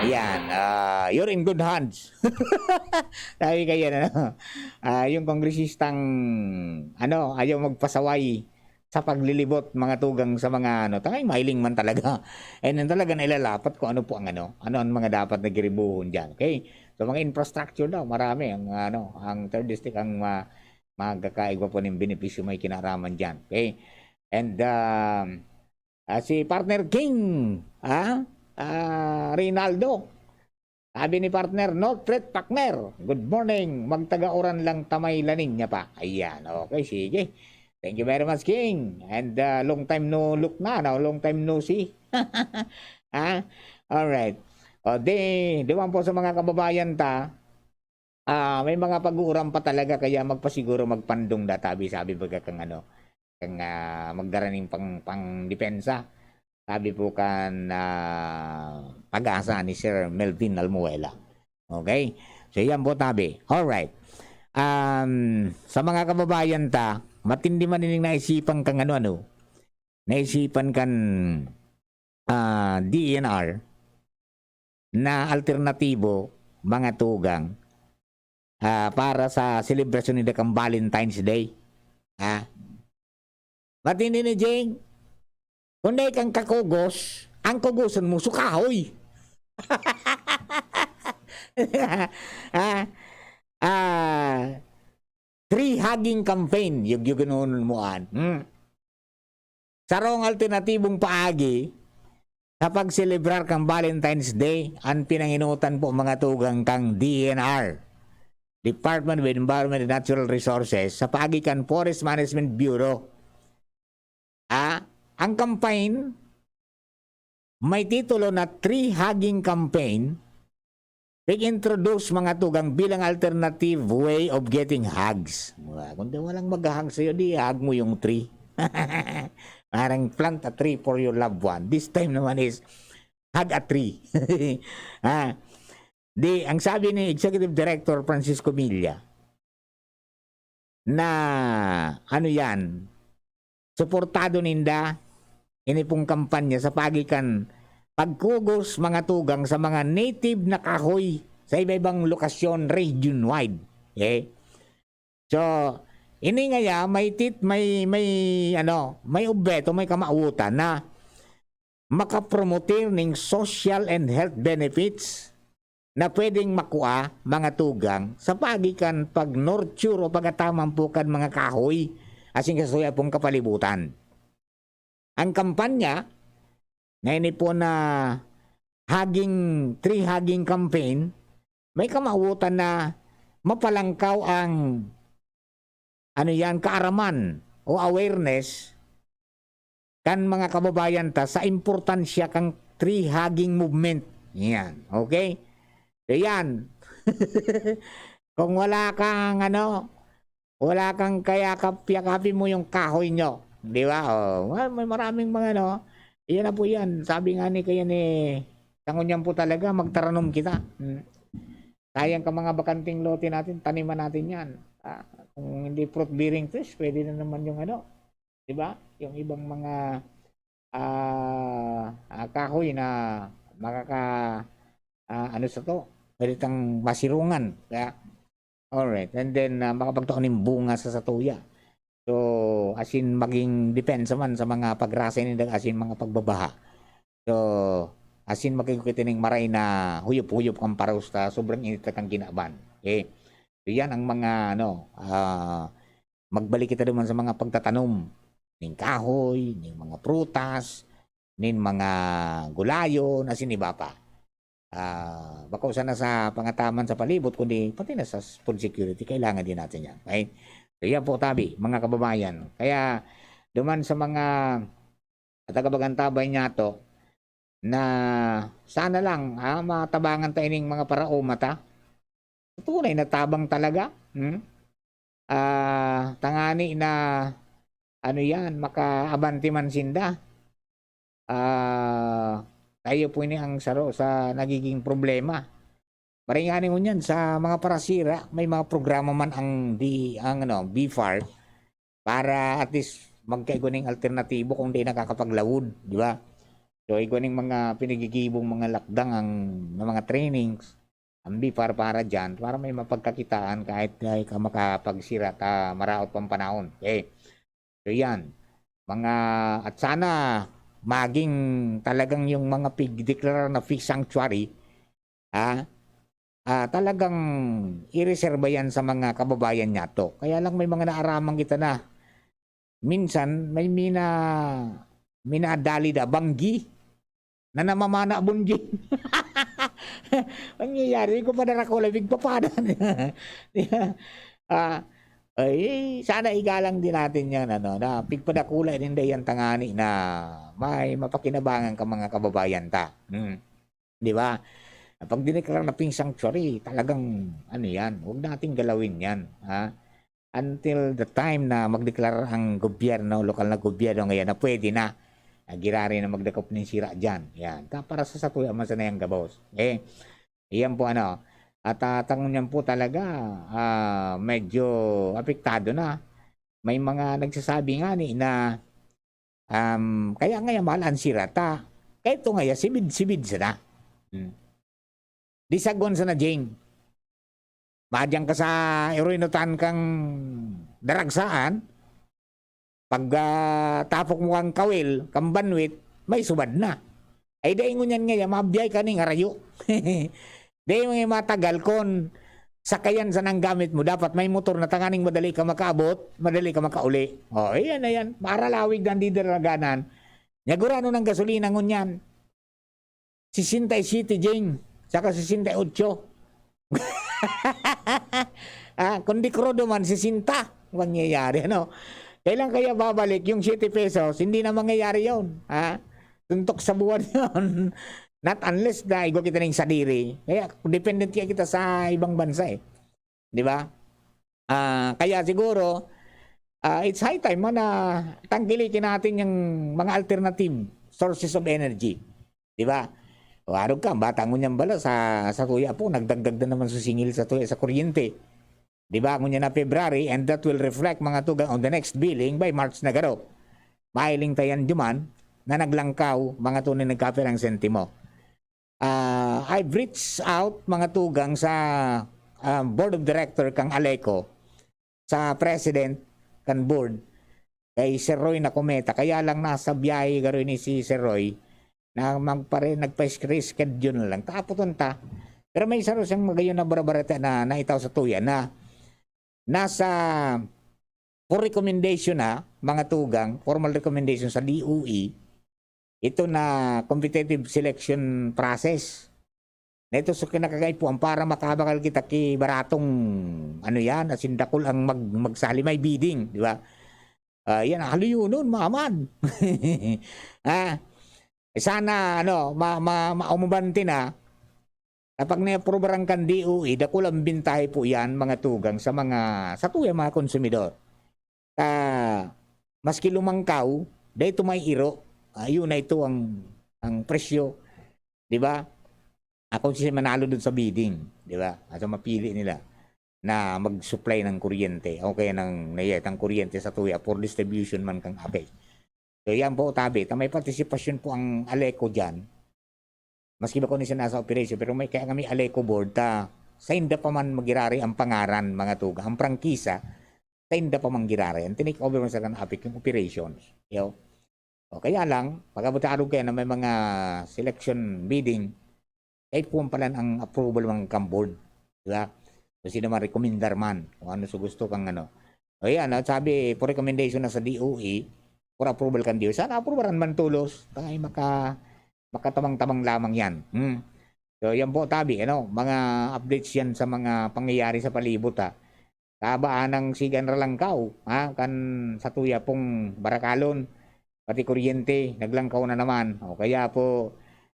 Yan, ah, you're in good hands. Sabi kayo, ano? Ah, yung kongresistang, ano, ayaw magpasaway sa paglilibot, mga tugang, sa mga, ano, tangay, mahiling man talaga. And then talaga nailalapat kung ano po ang, ano, ano ang mga dapat na giribuhon dyan, okay? So, mga infrastructure daw, marami ang, ano, ang third District ang ma-, magkakaigwa po ng benepisyo, may kinaraman dyan, okay? And, um, ah, si Partner King, ah, ah, Reynaldo, sabi ni partner, "No threat, partner. Good morning. Magtaga-uran lang ta may La Niña pa." Ayan, okay, sige. Thank you very much, King. And, ah, long time no look na, no? Long time no see. Ha? Alright. O, di, di man po sa mga kababayan ta, ah, may mga pag-uuran pa talaga, kaya magpasiguro, magpandong da, tabi, sabi baga kang ano, kang, ah, magdara ning pang, pangdepensa. Sabi po kan, ah, Pag-asa ni Sir Melvin Almuela. Okay? So, yan po, tabi. Alright. Um, sa mga kababayan ta, matindi man ining naisipan kang ano-ano. Naisipan kan, ah, D E N R na alternatibo, mga tugang, ah, para sa selebrasyon ninda kan Valentine's Day. Ha? Matindi ni Jing. Kung dai kang kakugos, ang kugoson mo, sukahoy. Ah, ah, tree hugging campaign, yugyugon mo an. Hmm. Sarong alternatibong paagi sa pagselebrar kan Valentine's Day, an pinangenotan po, mga tugang, kan D N R, Department of Environment and Natural Resources, sa paagi kan Forest Management Bureau. Ah, ang campaign may titulo na Tree Hugging Campaign. Pig-introduce, mga tugang, bilang alternative way of getting hugs. Mga, kung di walang maghahag sa'yo, di hug mo yung tree. Parang plant a tree for your loved one. This time naman is hug a tree. Ah, di, ang sabi ni Executive Director Francisco Milla na, ano yan, suportado ninda ini pong kampanya sa paagi kan pagkugos, mga tugang, sa mga native na kahoy sa iba-ibang lokasyon region-wide. Okay? So, ini ngaya may tit-, may, may, ano, may obheto, may kamawotan na makapromote nin social and health benefits na pwedeng makua, mga tugang, sa paagi kan pag-nurture o pag-ataman po kan mga kahoy asin sa sauyang pong kapalibutan. Ang kampanya na ini po na hugging, tree hugging campaign, may kamawotan na mapalangkaw ang, ano yan, kaaraman o awareness kan mga kababayan ta sa importansya kan tree hugging movement. Yan, okay? So, yan. Kung wala kang, ano, wala kang kayakap, yakapin mo yung kahoy nyo. Di ba? Oh, well, may maraming mga, ano, yan na po yan. Sabi nga ni, kaya ni, tangon yan po talaga, magtaranom kita. Hmm. Sayang ka mga bakanting lote natin, taniman natin yan. Ah, kung hindi fruit bearing trees, pwede na naman yung, ano, di ba? Yung ibang mga, ah, ah, kahoy na makaka-, ah, ano sa to, pwede tang masirungan. Kaya, alright. And then, ah, makapagtao nin bunga sa satuya. So, asin maging depensa man sa mga pagrasay ninda asin mga pagbabaha. So, asin magkigukit ining maray na huyop-huyop kan paros ta sobrang init na kan kinaban. Okay? So, yan ang mga, ano, ah, magbalik kita duman sa mga pagtatanom ning kahoy, ning mga prutas, nin mga gulayon, asin iba pa. Ah, bako sana sa pangataman sa palibot, kundi pati na sa food security, kailangan din natin yan. Okay? So, yan po, tabi, mga kababayan. Kaya, duman sa mga tagapagantabay niyato, na sana lang, ah, matabangan ta ining mga paraoma ta. Tunay na tabang talaga, hmm? Ah, tangani na, ano yan, makaabante man sinda. Ah, tayo po ini ang saro sa nagiging problema. Maray ngani ngunyan, sa mga parasira, may mga programa man ang di-, ang, ano, BFAR, para at least magkaigwa ning alternatibo kung di nakakapaglawod, di ba? So, igwa ning mga pinagigibong mga lakdang ang, ng mga trainings, ang BFAR para diyan, para may mapagkakitaan kahit di ka makapagsira ta maraot pang panahon. Okay. So, yan. Mga, at sana maging talagang yung mga pigdeklarar na fish sanctuary, ah, ah, talagang ireserba yan sa mga kababayan niyato. Kaya lang may mga naaraman kita na minsan may mina-, minadali na banggi na namamana bunjing. Nangyayari ko pa na Racola, pigpapadan. Ah, ay, sana igalang din natin yan, ano, na pigpadakula din yan tangani na may mapakinabangan ka mga kababayan ta. Hmm. Di ba? Pag dineklara na ping sanctuary, talagang, ano yan, huwag nating galawin yan, ha? Until the time na magdeklara ang gobyerno, lokal na gobyerno ngayon na pwede na, na girari na magdakop nin sira dyan. Yan. Ta-, para sa satuya man sana yan gabos. Eh, iyan po ano. At, ah, tangon niyan po talaga, ah, medyo apektado na. May mga nagsasabi nga ni na, um, kaya ngayon mahal ang sira ta. Kaya ito ngayon, sibid-sibid sana. Hmm. Di sagwan sana, Jing. Madyang ka sa iruinutan kang daragsaan, pag, ah, tapok mo kang kawil, kang banwit, may subad na. Ay, dai ngunyan ngaya, mabiyay ka ning arayo. Dai mo nga matagal kun sakayan sana ang gamit mo. Dapat may motor na tanganing madali ka makaabot, madali ka makauli. Oh, ayan na yan. Maralawig na ang didaraganan. Nyagurano ng gasolina ngunyan. Sesenta y siete, Jing. Saka sesenta y ocho. Ah, kung di krudo man, sesenta. Mangyayari, ano? Kailan kaya babalik yung siete pesos? Hindi na mangyayari yon, ha? Suntok sa buwan yon. Not unless na igwa kita ning sadiri. Kaya dependent kaya kita sa ibang bansa, eh. Di ba? Ah, kaya siguro, ah, it's high time na tangkilikin natin yung mga alternative sources of energy. Di ba? O, arog ka, bata ngunyan bala sa, sa tuya po, nagdagdag na naman sa singil sa tuya, sa kuryente. Di ba? Ngunyan na February, and that will reflect, mga tugang, on the next billing by March na garo. Mahiling tayan duman na naglangkaw, mga tunay nagkapirang sentimo. Ah, I've reached out, mga tugang, sa, ah, board of director kang Aleco, sa president kan board, kay Sir Roy Nacometa. Kaya lang nasa biyahe garo ini si Sir Roy, na magpare-, nagpa-reschedule na lang. Tapoton ta. Pero may saro siyang magayon na barabarata na naitaw sa tuya na nasa for recommendation na, mga tugang, formal recommendation sa D O E, ito na competitive selection process. Na ito sa kinakagaipuan para makabakal kita ki baratong, ano yan, asin dakul ang mag-, magsali, may bidding, di ba? Ah, yan, haluyonon, maman. Ah, sana, ano, ma-, ma-, maumabante na. Kapag naaprubaran kan D O E, dakul ang bintahe po yan, mga tugang, sa mga, sa tuya, mga konsumidor. Ta, maski lumangkaw, dai ito may iro. Ah, yun na ito ang, ang presyo. Di ba? Ako siya manalo dun sa bidding. Di ba? At mapili nila na mag-supply ng kuryente. O kaya ng nayetang kuryente sa tuya for distribution man kang apay. So, yan po, tabi. Ta may partisipasyon po ang Aleco dyan. Maski ba kung siya nasa operation, pero may, kaya kami Aleco board, ta, sainda pa man magirari ang pangaran, mga tugang, ang prangkisa, sainda pa man girari. Ang tinake over man sa kan apik yung operations. Yo. O, kaya lang, pag-abot sa arog kaya na may mga selection bidding, kaipuhan pa lang ang approval man kan board. Di ba? Kung sino man rekomendar man, kung ano sa gusto kang ano. O yan, ah, sabi, for recommendation na sa D O E, for approval kan D O E. Sana aprubaran man tulos. Tayo maka-, makatabang-tabang lamang yan. Hmm. So, yan po, tabi, ano, mga updates yan sa mga pangyayari sa palibot, ha. Kabaan ng sigan ralangkaw, ha, kan sa tuya pong barakalon, pati kuryente, naglangkaw na naman. O kaya po,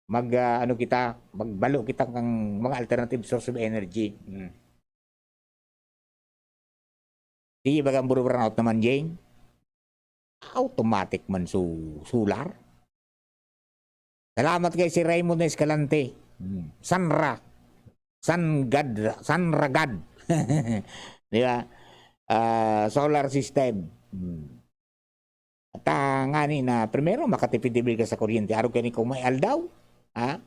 mag, ah, ano kita, magbalo kita kang mga alternative source of energy. Hmm. Sige, bagang burubran out naman, Jeng. Automatic man su-, solar. Salamat kay si Raymond Escalante. Hmm. Sanra. Sangad. Sanragad. Di ba? Ah, solar system. Hmm. At, ah, ngani na, primero, makatipid-tipid ka sa kuryente. Arog kani kung may aldaw, ha?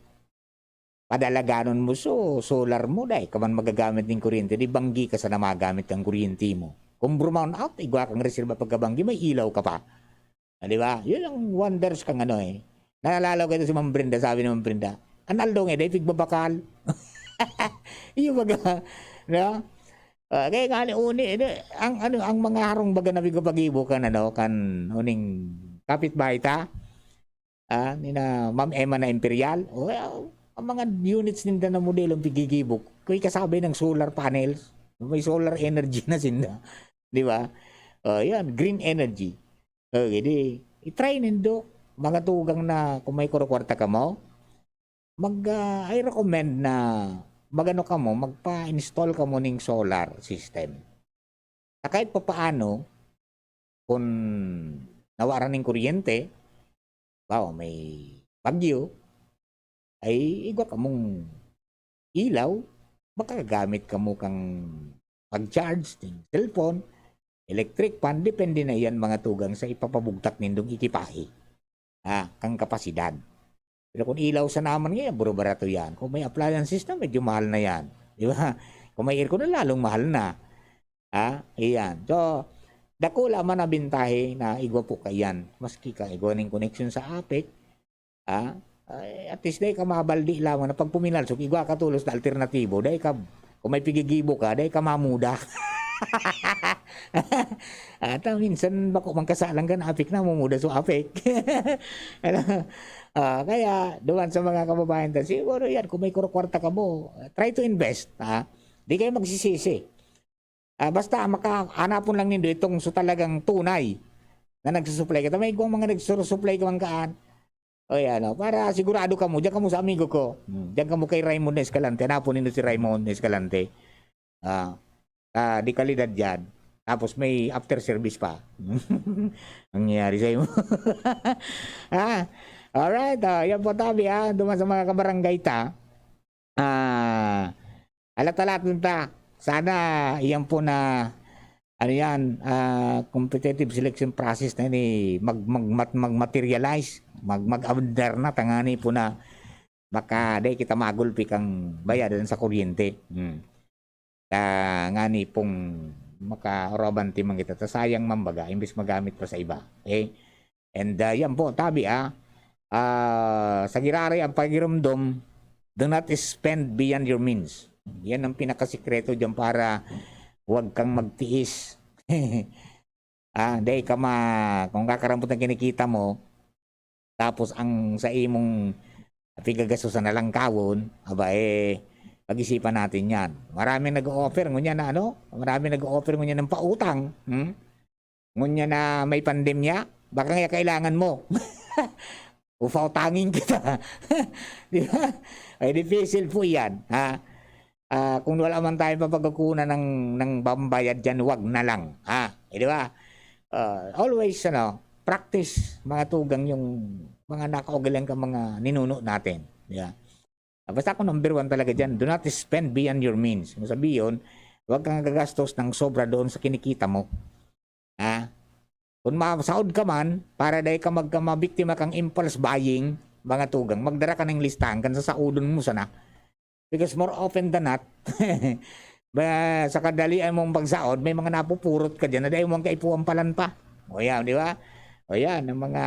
Padalaganon mo so solar mo, dai ka man magagamit ning kuryente, di banggi ka sana magamit ang kuryente mo. Kung brown out, igwa kang reserba pagkabanggi, may ilaw ka pa. Ah, di ba? Yun ang wonders kang ano eh. Naalala ko ito si Ma'am Brenda, sabi ni Ma'am Brenda, "An aldaw nga, dai pigbabakal." Iyo baga, no? Ah, kaya nga ni uni, eh, di, ang, ano, ang mga harong baga na pigpapagibo kan, ano, kan uning kapitbahay ta, ah, ni na Ma'am Emma na Imperial, o, ah, ang mga units ninda na modelo ang pigigibo, kung ikasabay ng solar panels, may solar energy na sinda, di ba? O, yan, green energy. Okay, di, i-try nindo, mga tugang na kung may kwarta kamo, mag, ah, I recommend na mag-ano kamo, magpa-install kamo ning solar system. Na kahit papaano, kung nawaran ning kuryente, bawa may bagyo, ay igwa kamong ilaw, makagamit kamo kang pag-charge ning cellphone, electric fan, depende na iyan, mga tugang, sa ipapabugtak nindong ekipahe, ah, kang kapasidad. Pero kung ilaw sana man ngayon, buro barato yan. Kung may appliances na, medyo mahal na yan. Di ba? Kung may aircon na, lalong mahal na. Ha? Iyan. So, dakula man na bintahe na igwa po kaiyan. Maski ka igwa ning koneksyon sa APEC, ha? Ay, at least, dai ka mabaldi lamang na pag puminalsog, igwa ka tolos na alternatibo. Dai ka, kung may pigigibo ka, dai ka mamuda. At, ah, minsan, bako man kasalan ka na APEC na, mumuda sa APEC. Ano? Ah, kaya, duman sa mga kababayan ta, siguro yan, kung may kwarta ka mo, try to invest, ha? Di kayo magsisisi. Ah, basta maka-, hanapon lang nindo itong so talagang tunay na nagsusuplay. Kita may igwang mga nagsusuplay ka man kaan. O yan, o. Para sigurado kamo, diyan kamo sa amigo ko. Hmm, diyan kamo kay Raymond Escalante. Hanapon nindo si Raymond Escalante. Ah, ah, de kalidad yan. Tapos may after service pa. Nangyayari sa'yo. Ah, alright. Ah, yan po, tabi, ah. Duman sa mga kabarangay ta. Ah, alat-alat ta. Sana iyan po na, ano yan, ah, competitive selection process na ini mag-, mag-, mat-, mag-materialize, mag-, mag-under na, tangani po na baka dai kita magulpi kang bayadan sa kuryente. Hmm. Ta ngani pong makaoroban ti man kita, ta sayang man baga, imbes magamit pa sa iba. Okay? And, ah, yan po, tabi, ah, ah, sa giraray ang pagirumdom, do not spend beyond your means. Yan ang pinakasikreto diyan para wag kang magtiis. Ah, dai ka ma-, kung kakarampot ang kinikita mo, tapos ang sa imong pigagastusan na lang kawon, aba, eh, pag-isipan natin yan. Maraming nag-o-offer ngunyan na ano, maraming nag-o-offer ngunyan ng pautang, hmm? Ngunyan na may pandemya, baka nga kailangan mo. Upautangin kita. Di ba? Ay, difícil po yan, ha? Ah, kung wala man tayong papagkukunan ng, ng pambayad dyan, wag na lang, ha? Eh, di ba? Ah, always, ano, practice, mga tugang, yung mga nakaugalian ka, mga ninuno natin, di ba? Ah, basta ako number one talaga dyan, do not spend beyond your means. Ibig sabihin, wag kang gagastos ng sobra doon sa kinikita mo. Ha? Kung masaod ka man, para dai ka magka-, mabiktima kang impulse buying, mga tugang, magdara ka ng listahan kan sasaodon mo sana. Because more often than not, ba, sa kadalian mong pagsaod, may mga napupurot ka dyan na dai mo ang kaipuhan palan pa. O yan, di ba? O yan, ang mga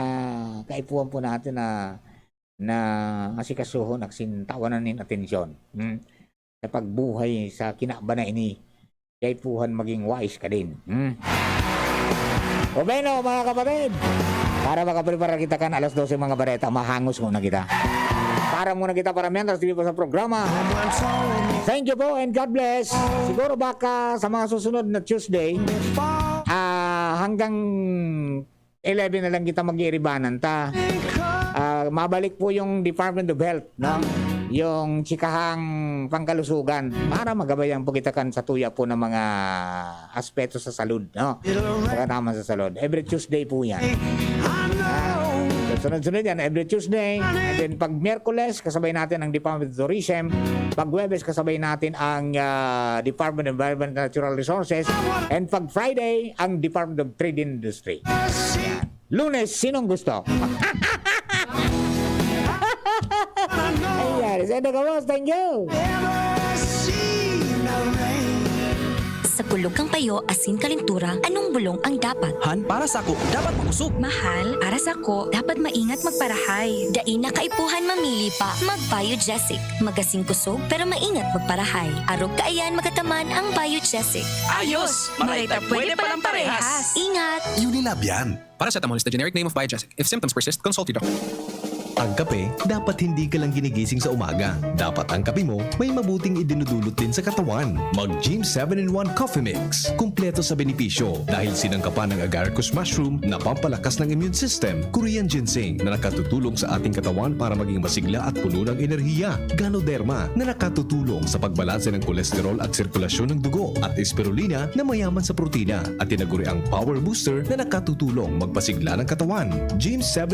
kaipuhan po natin na, na asikasuhon, asin tawanan nin atensyon. Hmm? Sa pagbuhay sa kinaban na ini, kaipuhan maging wise ka din. Hmm? O bueno, mga kapatid, para makaprepara kita kan alas dose mga bareta, mahangos muna kita. Para muna kita para mientras dibi pa sa programa. Thank you po and God bless. Siguro baka sa mga susunod na Tuesday, ah, hanggang eleven na lang kita mag-iiribanan ta. Ah, mabalik po yung Department of Health, no? Yung chikahang pangkalusugan para magabayan po kita kan sa tuya po ng mga aspeto sa salud, no? Pagkataman sa salud. Every Tuesday po yan. Ah, so sunod-sunod yan, every Tuesday. And then pag Miyerkules, kasabay natin ang Department of Tourism. Pag Huwebes, kasabay natin ang, ah, Department of Environment and Natural Resources. And pag Friday, ang Department of Trade and Industry. Yan. Lunes, sinong gusto? Ayan, Sendo Gamos, thank you. Sa kulog kan payo asin kalentura, anong bulong ang dapat? Han, para sako, dapat makosog. Mahal, para sako, dapat maingat magparahay. Dai na kaipuhan mamili pa. Mag-Biogesic. Magasin kosog, pero maingat magparahay. Arog kaiyan magataman ang Biogesic. Ayos! Maray ta pwede palang parehas! Ingat! Unilab yan. Paracetamol is the generic name of Biogesic. If symptoms persist, consult your doctor. Ang kape, dapat hindi ka lang ginigising sa umaga. Dapat ang kape mo may mabuting idinudulot din sa katawan. Mag Gym seven in one Coffee Mix. Kumpleto sa benepisyo dahil sinangkapan ng agaricus mushroom na pampalakas ng immune system, Korean ginseng na nakatutulong sa ating katawan para maging masigla at puno ng enerhiya, Ganoderma na nakatutulong sa pagbalanse ng kolesterol at sirkulasyon ng dugo, at Spirulina na mayaman sa protina at tinaguriang power booster na nakatutulong magpasigla ng katawan. Gym seven